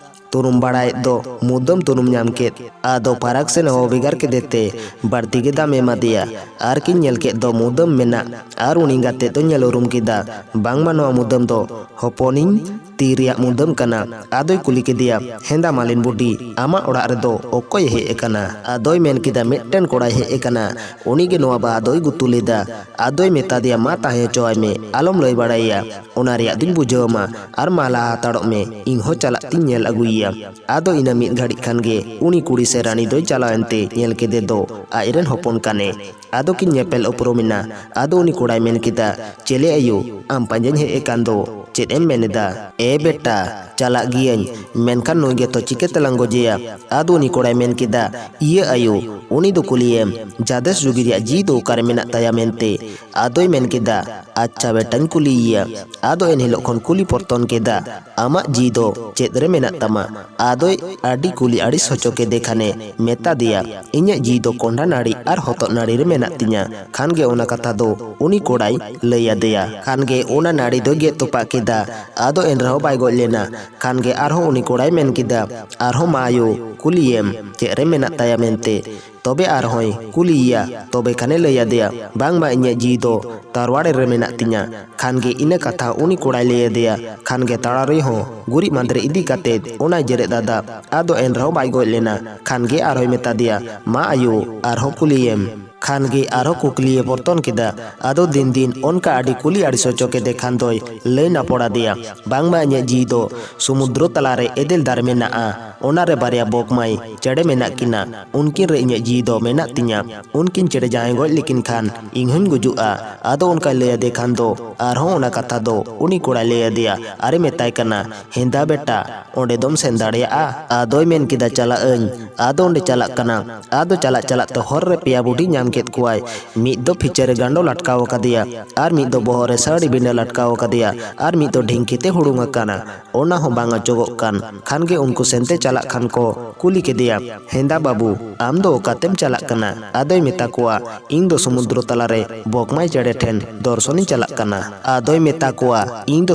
ᱛᱩᱱᱩᱢ ᱵᱟᱲᱟᱭᱮᱫ ᱫᱚ, ᱢᱩᱫᱟᱹᱢ ᱛᱩᱱᱩᱢ ᱧᱟᱢ ᱠᱮᱫ, ᱟᱫᱚ ᱯᱷᱟᱨᱟᱠ ᱥᱮᱱ ᱦᱚᱦᱚ ᱵᱷᱮᱜᱟᱨ ᱠᱮᱫᱮ ᱛᱮ ᱵᱟᱹᱲᱛᱤ ᱜᱮ ᱫᱟᱢ ᱮᱢᱟᱫᱮᱭᱟ᱾ ᱟᱨ ᱠᱤᱱ ᱧᱮᱞ ᱠᱮᱫ ᱫᱚ ᱢᱩᱫᱟᱹᱢ ᱢᱮᱱᱟᱜ, ᱟᱨ ᱩᱱᱤ ᱜᱟᱛᱮ ᱫᱚ ᱧᱮᱞ ᱩᱨᱩᱢ ᱠᱮᱫᱟ, ᱵᱟᱝᱢᱟ ᱱᱚᱣᱟ ᱢᱩᱫᱟᱹᱢ ᱫᱚ ᱦᱚᱯᱚᱱᱤᱧ ᱛᱤ ᱨᱮᱭᱟᱜ ᱢᱩᱫᱟᱹᱢ ᱠᱟᱱᱟ᱾ ᱟᱫᱚᱭ ᱠᱩᱞᱤ ᱠᱮᱫᱮᱭᱟ, "ᱦᱮᱸᱫᱟ ᱢᱟᱞᱤᱱ ᱵᱩᱰᱷᱤ, ᱟᱢᱟᱜ ᱚᱲᱟᱜ ᱨᱮᱫᱚ ᱚᱠᱚᱭᱮ ᱦᱮᱡ ᱟᱠᱟᱱᱟ?" ᱟᱫᱚᱭ ᱢᱮᱱ ᱠᱮᱫᱟ, "ᱢᱤᱫᱴᱮᱱ ᱠᱚᱲᱟᱭ ᱦᱮᱡ ᱟᱠᱟᱱᱟ, ᱩᱱᱤ ᱜᱮ ᱱᱚᱣᱟ ᱵᱟᱦᱟ ᱫᱚᱭ ᱜᱩᱛᱩ ᱞᱮᱫᱟ᱾" ᱟᱫᱚᱭ ᱢᱮᱛᱟ ᱫᱮᱭᱟ, "ᱢᱟ ᱛᱟᱦᱮᱸ ᱦᱚᱪᱚᱣᱟᱭ ᱢᱮ, ᱟᱞᱚᱢ ᱞᱟᱹᱭ ᱵᱟᱲᱟᱭᱮᱭᱟ, ᱚᱱᱟ ᱨᱮᱭᱟᱜ ᱫᱩᱧ ᱵᱩᱡᱷᱟᱹᱣ ᱟᱢᱟ, ᱟᱨ ᱢᱟ ᱞᱟᱦᱟ ᱦᱟᱛᱟᱲᱚᱜ ᱢᱮ, ᱤᱧ ᱦᱚᱸ ᱪᱟᱞᱟᱜ ᱛᱤᱧ ᱧᱮᱞ ᱟᱹᱜᱩᱭᱮᱭᱟ᱾" ᱟᱫᱚ ᱤᱱᱟᱹ ᱢᱤᱫ ᱜᱷᱟᱹᱲᱤᱡ ᱠᱷᱟᱱ ᱜᱮ ᱩᱱᱤ ᱠᱩᱲᱤ ᱥᱮ ᱨᱟᱱᱤ ᱫᱚᱭ ᱪᱟᱞᱟᱣ ᱮᱱᱛᱮ ᱧᱮᱞ ᱠᱮᱫᱮ ᱫᱚ ᱟᱡᱨᱮᱱ ᱦᱚᱯᱚᱱ ᱠᱟᱱᱮ᱾ ᱟᱫᱚ ᱠᱤᱱ ᱧᱮᱯᱮᱞ ᱩᱯᱨᱩᱢ ᱮᱱᱟ᱾ ᱟᱫᱚ ᱩᱱᱤ ᱠᱚᱲᱟᱭ ᱢᱮᱱ ᱠᱮᱫᱟ, "ᱪᱮᱞᱮ ᱟᱭᱳ, ᱟᱢ ᱯᱟᱸᱡᱟᱧ ᱦᱮᱡ ᱟᱠᱟᱱ ᱫᱚ, ᱪᱮᱫ ᱮᱢ ᱢᱮᱱ ᱮᱫᱟ?" "ᱮ ᱵᱮᱴᱟ, ᱪᱟᱞᱟᱜ ᱜᱤᱭᱟᱹᱧ, ᱢᱮᱱᱠᱷᱟᱱ ᱱᱩᱭ ᱜᱮᱛᱚ ᱪᱤᱠᱟᱹ ᱛᱮᱞᱟᱝ ᱜᱚᱡᱮᱭᱟ?" ᱟᱫᱚ ᱩᱱᱤ ᱠᱚᱲᱟᱭ ᱢᱮᱱ ᱠᱮᱫᱟ, "ᱤᱭᱟᱹ ᱟᱭᱳ, ᱩᱱᱤ ᱫᱚ ᱠᱩᱞᱤᱭᱮᱢ, ᱡᱟᱫᱮᱥ ᱡᱩᱜᱤ ᱨᱮᱭᱟᱜ ᱡᱤᱣᱤ ᱫᱚ ᱚᱠᱟᱨᱮ ᱢᱮᱱᱟᱜ ᱛᱟᱭᱟ ᱢᱮᱱᱛᱮ?" ᱟᱫᱚᱭ ᱢᱮᱱ ᱠᱮᱫᱟ, "ᱟᱪᱪᱷᱟ ᱵᱮᱴᱟᱧ ᱠᱩᱞᱤᱭᱮᱭᱟ᱾" ᱟᱫᱚ ᱮᱱᱦᱤᱞᱳᱜ ᱠᱷᱚᱱ ᱠᱩᱞᱤ ᱯᱚᱨᱛᱚᱱ ᱠᱮᱫᱟ, "ᱟᱢᱟᱜ ᱡᱤᱣᱤ ᱫᱚ ᱪᱮᱫ ᱨᱮ ᱢᱮᱱᱟᱜ ᱛᱟᱢᱟ?" ᱟᱫᱚᱭ ᱟᱹᱰᱤ ᱠᱩᱞᱤ ᱟᱹᱲᱤᱥ ᱦᱚᱪᱚ ᱠᱮᱫᱮ ᱠᱷᱟᱱᱮ ᱢᱮᱛᱟ ᱫᱮᱭᱟ, "ᱤᱧᱟᱹᱜ ᱡᱤᱣᱤ ᱫᱚ ᱠᱚᱸᱰᱷᱟ ᱱᱟᱹᱲᱤ ᱟᱨ ᱦᱚᱛᱚᱫ ᱱᱟᱹᱲᱤ ᱨᱮ ᱢᱮᱱᱟᱜ ᱛᱤᱧᱟ᱾" ᱠᱷᱟᱱ ᱜᱮ ᱚᱱᱟ ᱠᱟᱛᱷᱟ ᱫᱚ ᱩᱱᱤ ᱠᱚᱲᱟᱭ ᱞᱟᱹᱭ ᱟᱫᱮᱭᱟ᱾ ᱠᱷᱟᱱ ᱜᱮ ᱚᱱᱟ ᱱᱟᱹᱲᱤ ᱫᱚᱭ ᱜᱮᱫ ᱛᱚᱯᱟᱜ ᱠᱮᱫᱟ᱾ ᱟᱫᱚ ᱮᱱ ᱨᱮᱦᱚᱸ ᱵᱟᱭ ᱜᱚᱡ ᱞᱮᱱᱟ᱾ ᱠᱷᱟᱱ ᱜᱮ ᱟᱨᱦᱚᱸ ᱩᱱᱤ ᱠᱚᱲᱟᱭ ᱢᱮᱱ ᱠᱮᱫᱟ, "ᱟᱨᱦᱚᱸ ᱢᱟ ᱟᱭᱳ, ᱠᱩᱞᱤᱭᱮᱢ, ᱪᱮᱫ ᱨᱮ ᱢᱮᱱᱟᱜ ᱛᱟᱭᱟ ᱢᱮᱱᱛᱮ?" ᱛᱚᱵᱮ ᱟᱨᱦᱚᱸᱭ ᱠᱩᱞᱤᱭᱮᱭᱟ᱾ ᱛᱚᱵᱮ ᱠᱷᱟᱱᱮ ᱞᱟᱹᱭ ᱟᱫᱮᱭᱟ, "ᱵᱟᱝᱢᱟ ᱤᱧᱟᱹᱜ ᱡᱤᱣᱤ ᱫᱚ ᱛᱟᱨᱣᱟᱲᱮ ᱨᱮ ᱢᱮᱱᱟᱜ ᱛᱤᱧᱟ᱾" ᱠᱷᱟᱱ ᱜᱮ ᱤᱱᱟᱹ ᱠᱟᱛᱷᱟ ᱩᱱᱤ ᱠᱚᱲᱟᱭ ᱞᱟᱹᱭ ᱟᱫᱮᱭᱟ᱾ ᱠᱷᱟᱱ ᱜᱮ ᱛᱟᱲᱟᱣᱲᱤ ᱦᱚᱸ ᱜᱩᱨᱤᱡ ᱢᱟᱸᱫᱽᱨᱮ ᱤᱫᱤ ᱠᱟᱛᱮ ᱚᱱᱟᱭ ᱡᱮᱨᱮᱫ ᱟᱫᱟ᱾ ᱟᱫᱚ ᱮᱱ ᱨᱮᱦᱚᱸ ᱵᱟᱭ ᱜᱚᱡ ᱞᱮᱱᱟ᱾ ᱠᱷᱟᱱ ᱜᱮ ᱟᱨᱦᱚᱸᱭ ᱢᱮᱛᱟ ᱫᱮᱭᱟ, "ᱢᱟ ᱟᱭᱳ, ᱟᱨᱦᱚᱸ ᱠᱩᱞᱤᱭᱮᱢ᱾" ᱠᱷᱟᱱ ᱜᱮ ᱟᱨᱦᱚᱸ ᱠᱩᱠᱞᱤᱭᱮ ᱵᱚᱨᱛᱚᱱ ᱠᱮᱫᱟ᱾ ᱟᱫᱚ ᱫᱤᱱ ᱫᱤᱱ ᱚᱱᱠᱟ ᱟᱹᱰᱤ ᱠᱩᱞᱤ ᱟᱹᱲᱤᱥ ᱦᱚᱪᱚ ᱠᱮᱫᱮ ᱠᱷᱟᱱ ᱫᱚᱭ ᱞᱟᱹᱭ ᱱᱟᱯᱚᱲ ᱟᱫᱮᱭᱟ, ᱵᱟᱝᱢᱟ ᱤᱧᱟᱹᱜ ᱡᱤᱣᱤ ᱫᱚ ᱥᱩᱢᱩᱫᱨᱚ ᱛᱟᱞᱟᱨᱮ ᱮᱫᱮᱞ ᱫᱟᱨᱮ ᱢᱮᱱᱟᱜᱼᱟ, ᱚᱱᱟᱨᱮ ᱵᱟᱨᱭᱟ ᱵᱚᱠᱢᱟᱭ ᱪᱮᱬᱮ ᱢᱮᱱᱟᱜ ᱠᱤᱱᱟ, ᱩᱱᱠᱤᱱ ᱨᱮ ᱤᱧᱟᱹᱜ ᱡᱤᱣᱤ ᱫᱚ ᱢᱮᱱᱟᱜ ᱛᱤᱧᱟ᱾ ᱩᱱᱠᱤᱱ ᱪᱮᱬᱮ ᱡᱟᱦᱟᱸᱭ ᱜᱚᱡ ᱞᱮᱠᱤᱱ ᱠᱷᱟᱱ ᱤᱧ ᱦᱚᱸᱧ ᱜᱩᱡᱩᱜᱼᱟ᱾ ᱟᱫᱚ ᱚᱱᱠᱟᱭ ᱞᱟᱹᱭ ᱟᱫᱮ ᱠᱷᱟᱱ ᱫᱚ ᱟᱨᱦᱚᱸ ᱚᱱᱟ ᱠᱟᱛᱷᱟ ᱫᱚ ᱩᱱᱤ ᱠᱚᱲᱟᱭ ᱞᱟᱹᱭ ᱟᱫᱮᱭᱟ ᱟᱨᱮ ᱢᱮᱛᱟᱭ ᱠᱟᱱᱟ, "ᱦᱮᱸᱫᱟ ᱵᱮᱴᱟ, ᱚᱸᱰᱮ ᱫᱚᱢ ᱥᱮᱱ ᱫᱟᱲᱮᱭᱟᱜᱼᱟ?" ᱟᱫᱚᱭ ᱢᱮᱱ ᱠᱮᱫᱟ, "ᱪᱟᱞᱟᱜ ᱟᱹᱧ᱾" ᱟᱫᱚ ᱚᱸᱰᱮ ᱪᱟᱞᱟᱜ ᱠᱟᱱᱟ᱾ ᱟᱫᱚ ᱪᱟᱞᱟᱜ ᱪᱟᱞᱟᱜ ᱛᱮ ᱦᱚᱨ ᱨᱮ ᱯᱮᱭᱟ ᱵᱩᱰᱷᱤ ᱧᱟᱢ ᱠᱮᱫ ᱠᱚᱣᱟᱭ᱾ ᱢᱤᱫ ᱫᱚ ᱯᱷᱤᱪᱟᱹ ᱨᱮ ᱜᱟᱸᱰᱚ ᱞᱟᱴᱠᱟᱣ ᱟᱠᱟᱫᱮᱭᱟ, ᱟᱨ ᱢᱤᱫ ᱫᱚ ᱵᱚᱦᱚᱜ ᱨᱮ ᱥᱟᱹᱲᱤ ᱵᱤᱸᱰᱟᱹ ᱞᱟᱴᱠᱟᱣ ᱟᱠᱟᱫᱮᱭᱟ, ᱟᱨ ᱢᱤᱫ ᱫᱚ ᱰᱷᱤᱝᱠᱤ ᱛᱮ ᱦᱩᱲᱩᱝ ᱟᱠᱟᱱᱟ, ᱚᱱᱟ ᱦᱚᱸ ᱵᱟᱝ ᱚᱪᱚᱜᱚᱜ ᱠᱟᱱ᱾ ᱠᱷᱟᱱ ᱜᱮ ᱩᱱᱠᱩ ᱥᱮᱱᱛᱮ ᱪᱟᱞᱟᱜ ᱠᱷᱟᱱ ᱠᱚ ᱠᱩᱞᱤ ᱠᱮᱫᱮᱭᱟ, "ᱦᱮᱸᱫᱟ ᱵᱟᱹᱵᱩ, ᱟᱢ ᱫᱚ ᱚᱠᱟᱛᱮᱢ ᱪᱟᱞᱟᱜ ᱠᱟᱱᱟ?" ᱟᱫᱚᱭ ᱢᱮᱛᱟ ᱠᱚᱣᱟ, "ᱤᱧ ᱫᱚ ᱥᱚᱢᱩᱫᱨᱚ ᱛᱟᱞᱟᱨᱮ ᱵᱚᱠᱢᱟᱭ ᱪᱮᱬᱮ ᱴᱷᱮᱱ ᱫᱚᱨᱥᱚᱱᱤᱧ ᱪᱟᱞᱟᱜ ᱠᱟᱱᱟ᱾" ᱟᱫᱚᱭ ᱢᱮᱛᱟ ᱠᱚᱣᱟ, "ᱤᱧ ᱫᱚ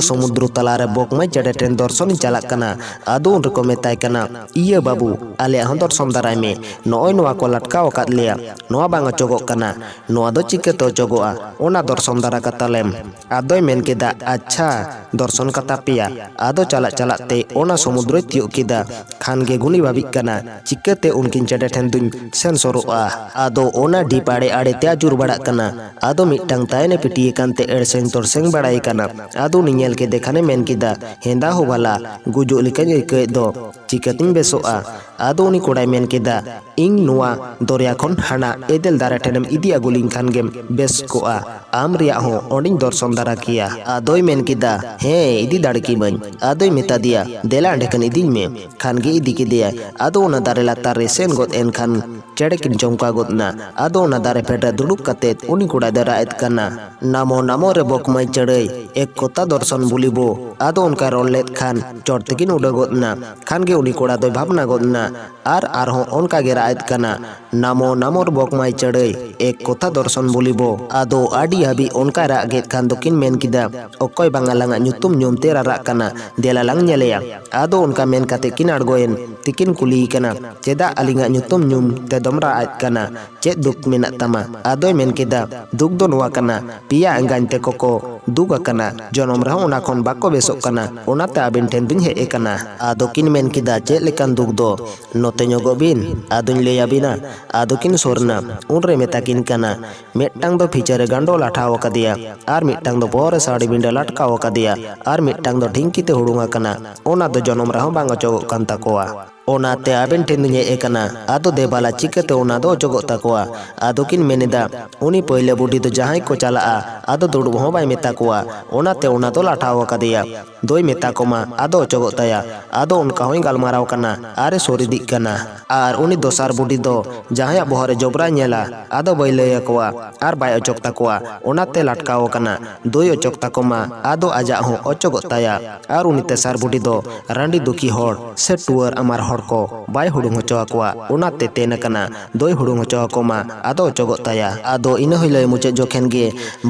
ᱥᱚᱢᱩᱫᱨᱚ ᱛᱟᱞᱟᱨᱮ ᱵᱚᱠᱢᱟᱭ ᱪᱮᱬᱮ ᱴᱷᱮᱱ ᱫᱚᱨᱥᱚᱱᱤᱧ ᱪᱟᱞᱟᱜ ᱠᱟᱱᱟ᱾" ᱟᱫᱚ ᱩᱱ ᱨᱮᱠᱚ ᱢᱮᱛᱟᱭ ᱠᱟᱱᱟ, "ᱤᱭᱟᱹ ᱵᱟᱹᱵᱩ, ᱟᱞᱮᱭᱟᱜ ᱦᱚᱸ ᱫᱚᱨᱥᱚᱱ ᱫᱟᱨᱟᱭ ᱢᱮ, ᱱᱚᱜᱼᱚᱭ ᱱᱚᱣᱟ ᱠᱚ ᱞᱟᱴᱠᱟᱣ ᱟᱠᱟᱫ ᱞᱮᱭᱟ, ᱱᱚᱣᱟ ᱵᱟᱝ ᱚᱪᱚᱜ ᱚᱪᱚᱜᱚᱜ ᱠᱟᱱᱟ, ᱱᱚᱣᱟ ᱫᱚ ᱪᱤᱠᱟᱹᱛᱮ ᱚᱪᱚᱜᱚᱜᱼᱟ? ᱚᱱᱟ ᱫᱚᱨᱥᱚᱱ ᱫᱟᱨᱟ ᱠᱟᱛᱟᱞᱮᱢ᱾ ᱟᱫᱚᱭ ᱢᱮᱱ ᱠᱮᱫᱟ, ᱟᱪᱪᱷᱟ, ᱫᱚᱨᱥᱚᱱ ᱠᱟᱛᱟ ᱯᱮᱭᱟ᱾ ᱟᱫᱚ ᱪᱟᱞᱟᱜ ᱪᱟᱞᱟᱜ ᱛᱮ ᱚᱱᱟ ᱥᱚᱢᱩᱫᱨᱚᱭ ᱛᱤᱭᱳᱜ ᱠᱮᱫᱟ᱾ ᱠᱷᱟᱱ ᱜᱮ ᱜᱩᱱᱤ ᱵᱷᱟᱵᱤᱜ ᱠᱟᱱᱟ, ᱪᱤᱠᱟᱹᱛᱮ ᱩᱱᱠᱤᱱ ᱪᱮᱰᱮ ᱴᱷᱮᱱ ᱫᱩᱧ ᱥᱮᱱ ᱥᱩᱨᱩᱜᱼᱟ? ᱟᱫᱚ ᱚᱱᱟ ᱰᱷᱤᱯ ᱟᱲᱮ ᱟᱲᱮ ᱛᱮ ᱟᱹᱪᱩᱨ ᱵᱟᱲᱟᱜ ᱠᱟᱱᱟ᱾ ᱟᱫᱚ ᱢᱤᱫᱴᱟᱝ ᱛᱟᱭᱮᱱᱮ ᱯᱤᱴᱤᱭᱮ ᱠᱟᱱᱛᱮ ᱮᱲᱥᱮᱝ ᱛᱚᱨᱥᱮᱝ ᱵᱟᱲᱟᱭᱮ ᱠᱟᱱᱟ᱾ ᱟᱫᱚ ᱩᱱᱤ ᱧᱮᱞ ᱠᱮᱫᱮ ᱠᱷᱟᱱᱮ ᱢᱮᱱ ᱠᱮᱫᱟ, ᱦᱮᱸᱫᱟ ᱦᱳ ᱵᱷᱟᱞᱟ, ᱜᱩᱡᱩᱜ ᱞᱮᱠᱟᱧ ᱟᱹᱭᱠᱟᱹᱣᱮᱫ ᱫᱚ, ᱪᱤᱠᱟᱹᱛᱤᱧ ᱵᱮᱥᱚᱜᱼᱟ? ᱟᱫᱚ ᱩᱱᱤ ᱠᱚᱲᱟᱭ ᱢᱮᱱ ᱠᱮᱫᱟ, ᱤᱧ ᱱᱚᱣᱟ ᱫᱚᱨᱭᱟ ᱠᱷᱚᱱ ᱦᱟᱱᱟ ᱮᱫᱮᱞ ᱫᱟᱨᱮ ᱴᱷᱮᱱᱮᱢ ᱤᱫᱤ ᱟᱹᱜᱩ ᱞᱤᱧ ᱠᱷᱟᱱ ᱜᱮᱢ ᱵᱮᱥ ᱠᱚᱜᱼᱟ᱾ ᱟᱢ ᱨᱮᱭᱟᱜ ᱦᱚᱸ ᱚᱸᱰᱮᱧ ᱫᱚᱨᱥᱚᱱ ᱫᱟᱨᱟ ᱠᱮᱭᱟ᱾ ᱟᱫᱚᱭ ᱢᱮᱱ ᱠᱮᱫᱟ, ᱦᱮᱸ, ᱤᱫᱤ ᱫᱟᱲᱮ ᱠᱮᱢᱟᱹᱧ᱾ ᱟᱫᱚᱭ ᱢᱮᱛᱟ ᱫᱮᱭᱟ, ᱫᱮᱞᱟ ᱚᱸᱰᱮ ᱠᱷᱚᱱ ᱤᱫᱤᱧ ᱢᱮ᱾ ᱠᱷᱟᱱ ᱜᱮ ᱤᱫᱤ ᱠᱮᱫᱮᱭᱟᱭ᱾ ᱟᱫᱚ ᱚᱱᱟ ᱫᱟᱨᱮ ᱞᱟᱛᱟᱨ ᱨᱮ ᱥᱮᱱ ᱜᱚᱫ ᱮᱱ ᱠᱷᱟᱱ ᱪᱮᱬᱮ ᱠᱤᱱ ᱪᱚᱢᱠᱟᱣ ᱜᱚᱫ ᱮᱱᱟ᱾ ᱟᱫᱚ ᱚᱱᱟ ᱫᱟᱨᱮ ᱯᱷᱮᱰ ᱨᱮ ᱫᱩᱲᱩᱵ ᱠᱟᱛᱮ ᱩᱱᱤ ᱠᱚᱲᱟᱭ ᱫᱚᱭ ᱨᱟᱜ ᱮᱫ ᱠᱟᱱᱟ, ᱱᱟᱢᱚ ᱱᱟᱢᱚ ᱨᱮ ᱵᱚᱠᱢᱟᱭ ᱪᱟᱹᱲᱟᱹᱭ, ᱮᱠ ᱠᱚᱛᱟ ᱫᱚᱨᱥᱚᱱ ᱵᱩᱞᱤᱵᱚ᱾ ᱟᱫᱚ ᱚᱱᱠᱟᱭ ᱨᱚᱲ ᱞᱮᱫ ᱠᱷᱟᱱ ᱪᱚᱴ ᱛᱮᱠᱤᱱ ᱩᱰᱟᱹᱣ ᱜᱚᱫ ᱮᱱᱟ᱾ ᱠᱷᱟᱱ ᱜᱮ ᱩᱱᱤ ᱠᱚᱲᱟ ᱫᱚᱭ ᱵᱷᱟᱵᱽᱱᱟ ᱜᱚᱫ ᱮᱱᱟ ᱟᱨ ᱟᱨᱦᱚᱸ ᱚᱱᱠᱟ ᱜᱮ ᱨᱟᱜ ᱮᱫ ᱠᱟᱱᱟ, ᱱᱟᱢᱚ ᱱᱟᱢᱚᱨ ᱵᱚᱠᱢᱟᱭ ᱪᱟᱹᱲᱟᱹᱭ, ᱮᱠ ᱠᱚᱛᱷᱟ ᱫᱚᱨᱥᱚᱱ ᱵᱚᱞᱤᱵᱚ᱾ ᱟᱫᱚ ᱟᱹᱰᱤ ᱦᱟᱹᱵᱤᱡ ᱚᱱᱠᱟᱭ ᱨᱟᱜ ᱜᱮᱫ ᱠᱷᱟᱱ ᱫᱚᱠᱤᱱ ᱢᱮᱱ ᱠᱮᱫᱟ, ᱚᱠᱚᱭ ᱵᱟᱝ ᱟᱞᱟᱝᱟᱜ ᱧᱩᱛᱩᱢ ᱧᱩᱢ ᱛᱮ ᱨᱟᱨᱟᱜ ᱠᱟᱱᱟ, ᱫᱮᱞᱟ ᱞᱟᱝ ᱧᱮᱞᱮᱭᱟ᱾ ᱟᱫᱚ ᱚᱱᱠᱟ ᱢᱮᱱ ᱠᱟᱛᱮ ᱠᱤᱱ ᱟᱬᱜᱚᱭᱮᱱ ᱛᱮᱠᱤᱱ ᱠᱩᱞᱤᱭᱮ ᱠᱟᱱᱟ, ᱪᱮᱫᱟᱜ ᱟᱹᱞᱤᱧᱟᱜ ᱧᱩᱛᱩᱢ ᱧᱩᱢ ᱛᱮᱫᱚᱢ ᱨᱟᱜ ᱟᱡ ᱠᱟᱱᱟ? ᱪᱮᱫ ᱫᱩᱠ ᱢᱮᱱᱟᱜ ᱛᱟᱢᱟ? ᱟᱫᱚᱭ ᱢᱮᱱ ᱠᱮᱫᱟ, ᱫᱩᱠ ᱫᱚ ᱱᱚᱣᱟ ᱠᱟᱱᱟ, ᱯᱮᱭᱟ ᱮᱸᱜᱟᱧ ᱛᱮᱠᱚ ᱠᱚ ᱫᱩᱠ ᱟᱠᱟᱱᱟ, ᱡᱚᱱᱚᱢ ᱨᱮᱦᱚᱸ ᱚᱱᱟ ᱠᱷᱚᱱ ᱵᱟᱠᱚ ᱵᱮᱥᱚᱜ ᱠᱟᱱᱟ, ᱚᱱᱟᱛᱮ ᱟᱵᱤᱱ ᱴᱷᱮᱱ ᱫᱩᱧ ᱦᱮᱡ ᱟᱠᱟᱱᱟ᱾ ᱟᱫᱚ ᱠᱤᱱ ᱢᱮᱱ ᱠᱮᱫᱟ, ᱪᱮᱫ ᱞᱮᱠᱟᱱ ᱫᱩᱠ ᱫᱚ? ᱱᱚᱛᱮ ᱧᱚᱜᱚᱜ ᱵᱤᱱ, ᱟᱫᱚᱧ ᱞᱟᱹᱭ ᱟᱵᱤᱱᱟ᱾ ᱟᱫᱚ ᱠᱤᱱ ᱥᱩᱨ ᱮᱱᱟ᱾ ᱩᱱᱨᱮ ᱢᱮᱛᱟ ᱠᱤᱱ ᱠᱟᱱᱟ, ᱢᱤᱫᱴᱟᱝ ᱫᱚ ᱯᱷᱤᱪᱟᱹ ᱨᱮ ᱜᱟᱸᱰᱚ ᱞᱟᱴᱷᱟᱣ ᱟᱠᱟᱫᱮᱭᱟ, ᱟᱨ ᱢᱤᱫᱴᱟᱝ ᱫᱚ ᱵᱚᱦᱚᱜ ᱨᱮ ᱥᱟᱹᱲᱤ ᱵᱤᱸᱰᱟᱹ ᱞᱟᱴᱠᱟᱣ ᱟᱠᱟᱫᱮᱭᱟ, ᱟᱨ ᱢᱤᱫᱴᱟᱝ ᱫᱚ ᱰᱷᱤᱝᱠᱤ ᱛᱮ ᱦᱩᱲᱩᱝ ᱟᱠᱟᱱᱟ, ᱚᱱᱟ ᱫᱚ ᱡᱚᱱᱚᱢ ᱨᱮᱦᱚᱸ ᱵᱟᱝ ᱚᱪᱚᱜᱚᱜ ᱠᱟᱱ ᱛᱟᱠᱚᱣᱟ᱾ ᱚᱱᱟᱛᱮ ᱟᱵᱮᱱ ᱴᱷᱮᱱ ᱫᱩᱧ ᱦᱮᱡ ᱟᱠᱟᱱᱟ᱾ ᱟᱫᱚ ᱫᱮᱵᱟᱞᱟ ᱪᱤᱠᱟᱹᱛᱮ ᱚᱱᱟ ᱫᱚ ᱚᱪᱚᱜᱚᱜ ᱛᱟᱠᱚᱣᱟ? ᱟᱫᱚ ᱠᱤᱱ ᱢᱮᱱ ᱮᱫᱟ, ᱩᱱᱤ ᱯᱟᱹᱭᱞᱟᱹ ᱵᱩᱰᱷᱤ ᱫᱚ ᱡᱟᱦᱟᱸᱭ ᱠᱚ ᱪᱟᱞᱟᱜᱼᱟ, ᱟᱫᱚ ᱫᱩᱲᱩᱵ ᱦᱚᱸ ᱵᱟᱭ ᱢᱮᱛᱟ ᱠᱚᱣᱟ, ᱚᱱᱟᱛᱮ ᱚᱱᱟ ᱫᱚ ᱞᱟᱴᱷᱟᱣ ᱟᱠᱟᱫᱮᱭᱟ᱾ ᱫᱚᱭ ᱢᱮᱛᱟ ᱠᱚᱢᱟ, ᱟᱫᱚ ᱚᱪᱚᱜᱚᱜ ᱛᱟᱭᱟ᱾ ᱟᱫᱚ ᱚᱱᱠᱟ ᱦᱚᱸᱭ ᱜᱟᱞᱢᱟᱨᱟᱣ ᱠᱟᱱᱟ ᱟᱨ ᱮ ᱥᱩᱨ ᱤᱫᱤᱜ ᱠᱟᱱᱟ᱾ ᱟᱨ ᱩᱱᱤ ᱫᱚᱥᱟᱨ ᱵᱩᱰᱷᱤ ᱫᱚ ᱡᱟᱦᱟᱸᱭᱟᱜ ᱵᱚᱦᱚᱜ ᱨᱮ ᱡᱚᱵᱽᱨᱟᱭ ᱧᱮᱞᱟ, ᱟᱫᱚ ᱵᱟᱭ ᱞᱟᱹᱭ ᱟᱠᱚᱣᱟ ᱟᱨ ᱵᱟᱭ ᱚᱪᱚᱜ ᱛᱟᱠᱚᱣᱟ, ᱚᱱᱟᱛᱮ ᱞᱟᱴᱠᱟᱣ ᱟᱠᱟᱱᱟ᱾ ᱫᱚᱭ ᱚᱪᱚᱜ ᱛᱟᱠᱚᱢᱟ, ᱟᱫᱚ ᱟᱡᱟᱜ ᱦᱚᱸ ᱚᱪᱚᱜᱚᱜ ᱛᱟᱭᱟ᱾ ᱟᱨ ᱩᱱᱤ ᱛᱮᱥᱟᱨ ᱵᱩᱰᱷᱤ ᱫᱚ ᱨᱟᱺᱰᱤ ᱫᱩᱠᱷᱤ ᱦᱚᱲ ᱥᱮ ᱴᱩᱣᱟᱹᱨ ᱟᱢᱟᱨ ᱦᱚᱲ ᱠᱚ ᱵᱟᱭ ᱦᱩᱲᱩᱝ ᱦᱚᱪᱚ ᱟᱠᱚᱣᱟ, ᱚᱱᱟᱛᱮ ᱛᱮᱱ ᱟᱠᱟᱱᱟ, ᱫᱚᱭ ᱦᱩᱲᱩᱝ ᱦᱚᱪᱚ ᱟᱠᱚ ᱢᱟ, ᱟᱫᱚ ᱚᱪᱚᱜᱚᱜ ᱛᱟᱭᱟ᱾ ᱟᱫᱚ ᱤᱱᱟᱹ ᱦᱚᱸᱭ ᱞᱟᱹᱭ ᱢᱩᱪᱟᱹᱫ ᱡᱚᱠᱷᱮᱱ ᱜᱮ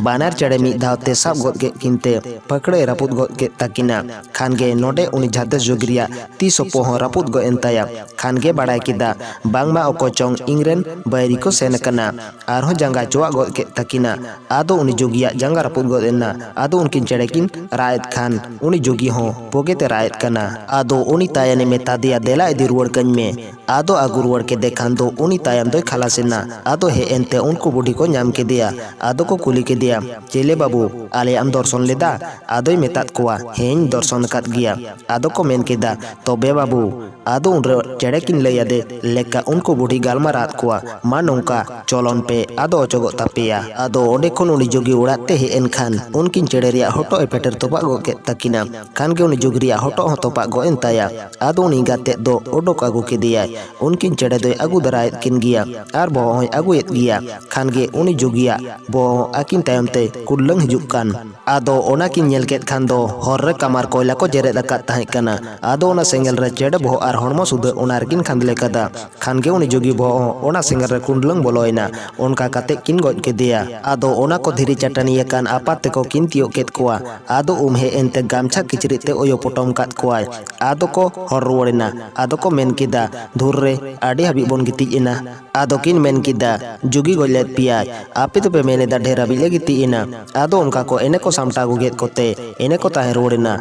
ᱵᱟᱱᱟᱨ ᱪᱮᱬᱮ ᱢᱤᱫ ᱫᱷᱟᱣ ᱛᱮ ᱥᱟᱵ ᱜᱚᱫ ᱠᱮᱫ ᱠᱤᱱ ᱛᱮ ᱯᱷᱟᱹᱠᱲᱟᱹᱭ ᱨᱟᱹᱯᱩᱫ ᱜᱚᱫ ᱠᱮᱫ ᱛᱟᱹᱠᱤᱱᱟ᱾ ᱠᱷᱟᱱ ᱜᱮ ᱱᱚᱰᱮ ᱩᱱᱤ ᱡᱷᱟᱫᱮᱥ ᱡᱩᱜᱤ ᱨᱮᱭᱟᱜ ᱛᱤ ᱥᱚᱯᱚ ᱦᱚᱸ ᱨᱟᱹᱯᱩᱫ ᱜᱚᱫ ᱮᱱ ᱛᱟᱭᱟ᱾ ᱠᱷᱟᱱ ᱜᱮ ᱵᱟᱲᱟᱭ ᱠᱮᱫᱟ, ᱵᱟᱝᱢᱟ ᱚᱠᱚᱭ ᱪᱚᱝ ᱤᱧ ᱨᱮᱱ ᱵᱟᱹᱭᱨᱤ ᱠᱚ ᱥᱮᱱ ᱟᱠᱟᱱᱟ᱾ ᱟᱨᱦᱚᱸ ᱡᱟᱸᱜᱟ ᱪᱚᱣᱟᱜ ᱜᱚᱫ ᱠᱮᱫ ᱛᱟᱹᱠᱤᱱᱟ᱾ ᱟᱫᱚ ᱩᱱᱤ ᱡᱩᱜᱤᱭᱟᱜ ᱡᱟᱸᱜᱟ ᱨᱟᱹᱯᱩᱫ ᱜᱚᱫ ᱮᱱᱟ᱾ ᱟᱫᱚ ᱩᱱᱠᱤᱱ ᱪᱮᱬᱮ ᱠᱤᱱ ᱨᱟᱜ ᱮᱫ ᱠᱷᱟᱱ ᱩᱱᱤ ᱡᱩᱜᱤ ᱦᱚᱸ ᱵᱩᱜᱤᱛᱮ ᱨᱟᱜ ᱮᱫ ᱠᱟᱱᱟ᱾ ᱟᱫᱚ ᱩᱱᱤ ᱛᱟᱭᱟᱱᱮ ᱢᱮᱛᱟ ᱫᱮᱭᱟ, "ᱫᱮᱞᱟ ᱤᱫᱤ ᱨᱩᱣᱟᱹᱲ ᱠᱟᱹᱧ ᱢᱮ᱾" ᱟᱫᱚ ᱟᱹᱜᱩ ᱨᱩᱣᱟᱹᱲ ᱠᱮᱫᱮ ᱠᱷᱟᱱ ᱫᱚ ᱩᱱᱤ ᱛᱟᱭᱟᱱ ᱫᱚᱭ ᱠᱷᱟᱞᱟᱥ ᱮᱱᱟ᱾ ᱟᱫᱚ ᱦᱮᱡ ᱮᱱᱛᱮ ᱩᱱᱠᱩ ᱵᱩᱰᱷᱤ ᱠᱚ ᱧᱟᱢ ᱠᱮᱫᱮᱭᱟ᱾ ᱟᱫᱚ ᱠᱚ ᱠᱩᱞᱤ ᱠᱮᱫᱮᱭᱟ, "ᱪᱮᱞᱮ ᱵᱟᱹᱵᱩ, ᱟᱞᱮᱭᱟᱜ ᱮᱢ ᱫᱚᱨᱥᱚᱱ ᱞᱮᱫᱟ?" ᱟᱫᱚᱭ ᱢᱮᱛᱟᱫ ᱠᱚᱣᱟ, "ᱦᱮᱸᱧ ᱫᱚᱨᱥᱚᱱ ᱟᱠᱟᱫ ᱜᱮᱭᱟ᱾" ᱟᱫᱚ ᱠᱚ ᱢᱮᱱ ᱠᱮᱫᱟ, "ᱛᱚᱵᱮ ᱵᱟᱹᱵᱩ?" ᱟᱫᱚ ᱩᱱᱨᱮ ᱪᱮᱬᱮ ᱠᱤᱱ ᱞᱟᱹᱭ ᱟᱫᱮ ᱞᱮᱠᱟ ᱩᱱᱠᱩ ᱵᱩᱰᱷᱤ ᱜᱟᱞᱢᱟᱨᱟᱣ ᱟᱫ ᱠᱚᱣᱟ, "ᱢᱟ ᱱᱚᱝᱠᱟ, ᱪᱚᱞᱚᱱ ᱯᱮ, ᱟᱫᱚ ᱚᱪᱚᱜᱚᱜ ᱛᱟᱯᱮᱭᱟ᱾" ᱟᱫᱚ ᱚᱸᱰᱮ ᱠᱷᱚᱱ ᱩᱱᱤ ᱡᱩᱜᱤ ᱚᱲᱟᱜ ᱛᱮ ᱦᱮᱡ ᱮᱱ ᱠᱷᱟᱱ ᱩᱱᱠᱤᱱ ᱪᱮᱬᱮ ᱨᱮᱭᱟᱜ ᱦᱚᱴᱚᱜ ᱮ ᱯᱮᱴᱮᱨ ᱛᱚᱯᱟᱜ ᱜᱚᱫ ᱠᱮᱫ ᱛᱟᱹᱠᱤᱱᱟ᱾ ᱠᱷᱟᱱ ᱜᱮ ᱩᱱᱤ ᱡᱩᱜᱤ ᱨᱮᱭᱟᱜ ᱦᱚᱴᱚᱜ ᱦᱚᱸ ᱛᱚᱯᱟᱜ ᱜᱚᱫ ᱮᱱ ᱛᱟᱭᱟ᱾ ᱟᱫᱚ ᱩᱱᱤ ᱮᱸᱜᱟᱛ ᱛᱮᱫ ᱫᱚ ᱚᱰᱚᱠ ᱟᱹᱜᱩ ᱠᱮᱫᱮᱭᱟᱭ᱾ ᱩᱱᱠᱤᱱ ᱪᱮᱬᱮ ᱫᱚᱭ ᱟᱹᱜᱩ ᱫᱟᱨᱟᱭᱮᱫ ᱠᱤᱱ ᱜᱮᱭᱟ ᱟᱨ ᱵᱚᱦᱚᱜ ᱦᱚᱸᱭ ᱟᱹᱜᱩᱭᱮᱫ ᱜᱮᱭᱟ᱾ ᱠᱷᱟᱱ ᱜᱮ ᱩᱱᱤ ᱡᱩᱜᱤᱭᱟᱜ ᱵᱚᱦᱚᱜ ᱦᱚᱸ ᱟᱹᱠᱤᱱ ᱛᱟᱭᱚᱢ ᱛᱮ ᱠᱩᱰᱞᱟᱹᱝ ᱦᱤᱡᱩᱜ ᱠᱟᱱ᱾ ᱟᱫᱚ ᱚᱱᱟ ᱠᱤᱱ ᱧᱮᱞ ᱠᱮᱫ ᱠᱷᱟᱱ ᱫᱚ ᱦᱚᱨ ᱨᱮ ᱠᱟᱢᱟᱨ ᱠᱚᱭᱞᱟ ᱠᱚ ᱡᱮᱨᱮᱫ ᱟᱠᱟᱫ ᱛᱟᱦᱮᱸ ᱠᱟᱱᱟ᱾ ᱟᱫᱚ ᱚᱱᱟ ᱥᱮᱸᱜᱮᱞ ᱨᱮ ᱪᱮᱬᱮ ᱵᱚᱦᱚᱜ ᱟᱨ ᱦᱚᱲᱢᱚ ᱥᱩᱫᱷᱟᱹ ᱚᱱᱟ ᱨᱮᱠᱤᱱ ᱠᱷᱟᱸᱫᱽᱞᱮ ᱠᱟᱫᱟ᱾ ᱠᱷᱟᱱ ᱜᱮ ᱩᱱᱤ ᱡᱩᱜᱤ ᱵᱚᱦᱚᱜ ᱦᱚᱸ ᱚᱱᱟ ᱥᱮᱸᱜᱮᱞ ᱨᱮ ᱠᱩᱰᱞᱟᱹᱝ ᱵᱚᱞᱚᱭᱮᱱᱟ᱾ ᱚᱱᱠᱟ ᱠᱟᱛᱮ ᱠᱤᱱ ᱜᱚᱡ ᱠᱮᱫᱮᱭᱟ᱾ ᱟᱫᱚ ᱚᱱᱟ ᱠᱚ ᱫᱷᱤᱨᱤ ᱪᱟᱹᱴᱟᱹᱱᱤ ᱟᱠᱟᱱ ᱟᱯᱟᱛ ᱛᱮᱠᱚ ᱠᱤᱱ ᱛᱤᱭᱳᱜ ᱠᱮᱫ ᱠᱚᱣᱟ᱾ ᱟᱫᱚ ᱩᱢ ᱦᱮᱡ ᱮᱱᱛᱮ ᱜᱟᱢᱪᱷᱟ ᱠᱤᱪᱨᱤᱡ ᱛᱮ ᱚᱭᱳ ᱯᱚᱴᱚᱢ ᱠᱟᱫ ᱠᱚᱣᱟᱭ᱾ ᱟᱫᱚ ᱠᱚ ᱦᱚᱨ ᱨᱩᱣᱟᱹᱲᱮᱱᱟ᱾ ᱟᱫᱚ ᱠᱚ ᱢᱮᱱ ᱠᱮᱫᱟ, "ᱫᱷᱩᱨ ᱨᱮ, ᱟᱹᱰᱤ ᱦᱟᱹᱵᱤᱡ ᱵᱚᱱ ᱜᱤᱛᱤᱡ ᱮᱱᱟ᱾" ᱟᱫᱚ ᱠᱤᱱ ᱢᱮᱱ ᱠᱮᱫᱟ, "ᱡᱩᱜᱤ ᱜᱚᱡ ᱞᱮᱫ ᱯᱮᱭᱟᱭ, ᱟᱯᱮ ᱫᱚᱯᱮ ᱢᱮᱱ ᱮᱫᱟ ᱰᱷᱮᱨ ᱦᱟᱹᱵᱤᱡ ᱞᱮ ᱜᱤᱛᱤᱡ ᱮᱱᱟ?" ᱟᱫᱚ ᱚᱱᱠᱟ ᱠᱚ ᱮᱱᱮ ᱠᱚ ᱥᱟᱢᱴᱟᱣ ᱟᱹᱜᱩ ᱠᱮᱫ ᱠᱚᱛᱮ ᱮᱱᱮ ᱠᱚ ᱛᱟᱦᱮᱸ ᱨᱩᱣᱟᱹᱲ ᱮᱱᱟ᱾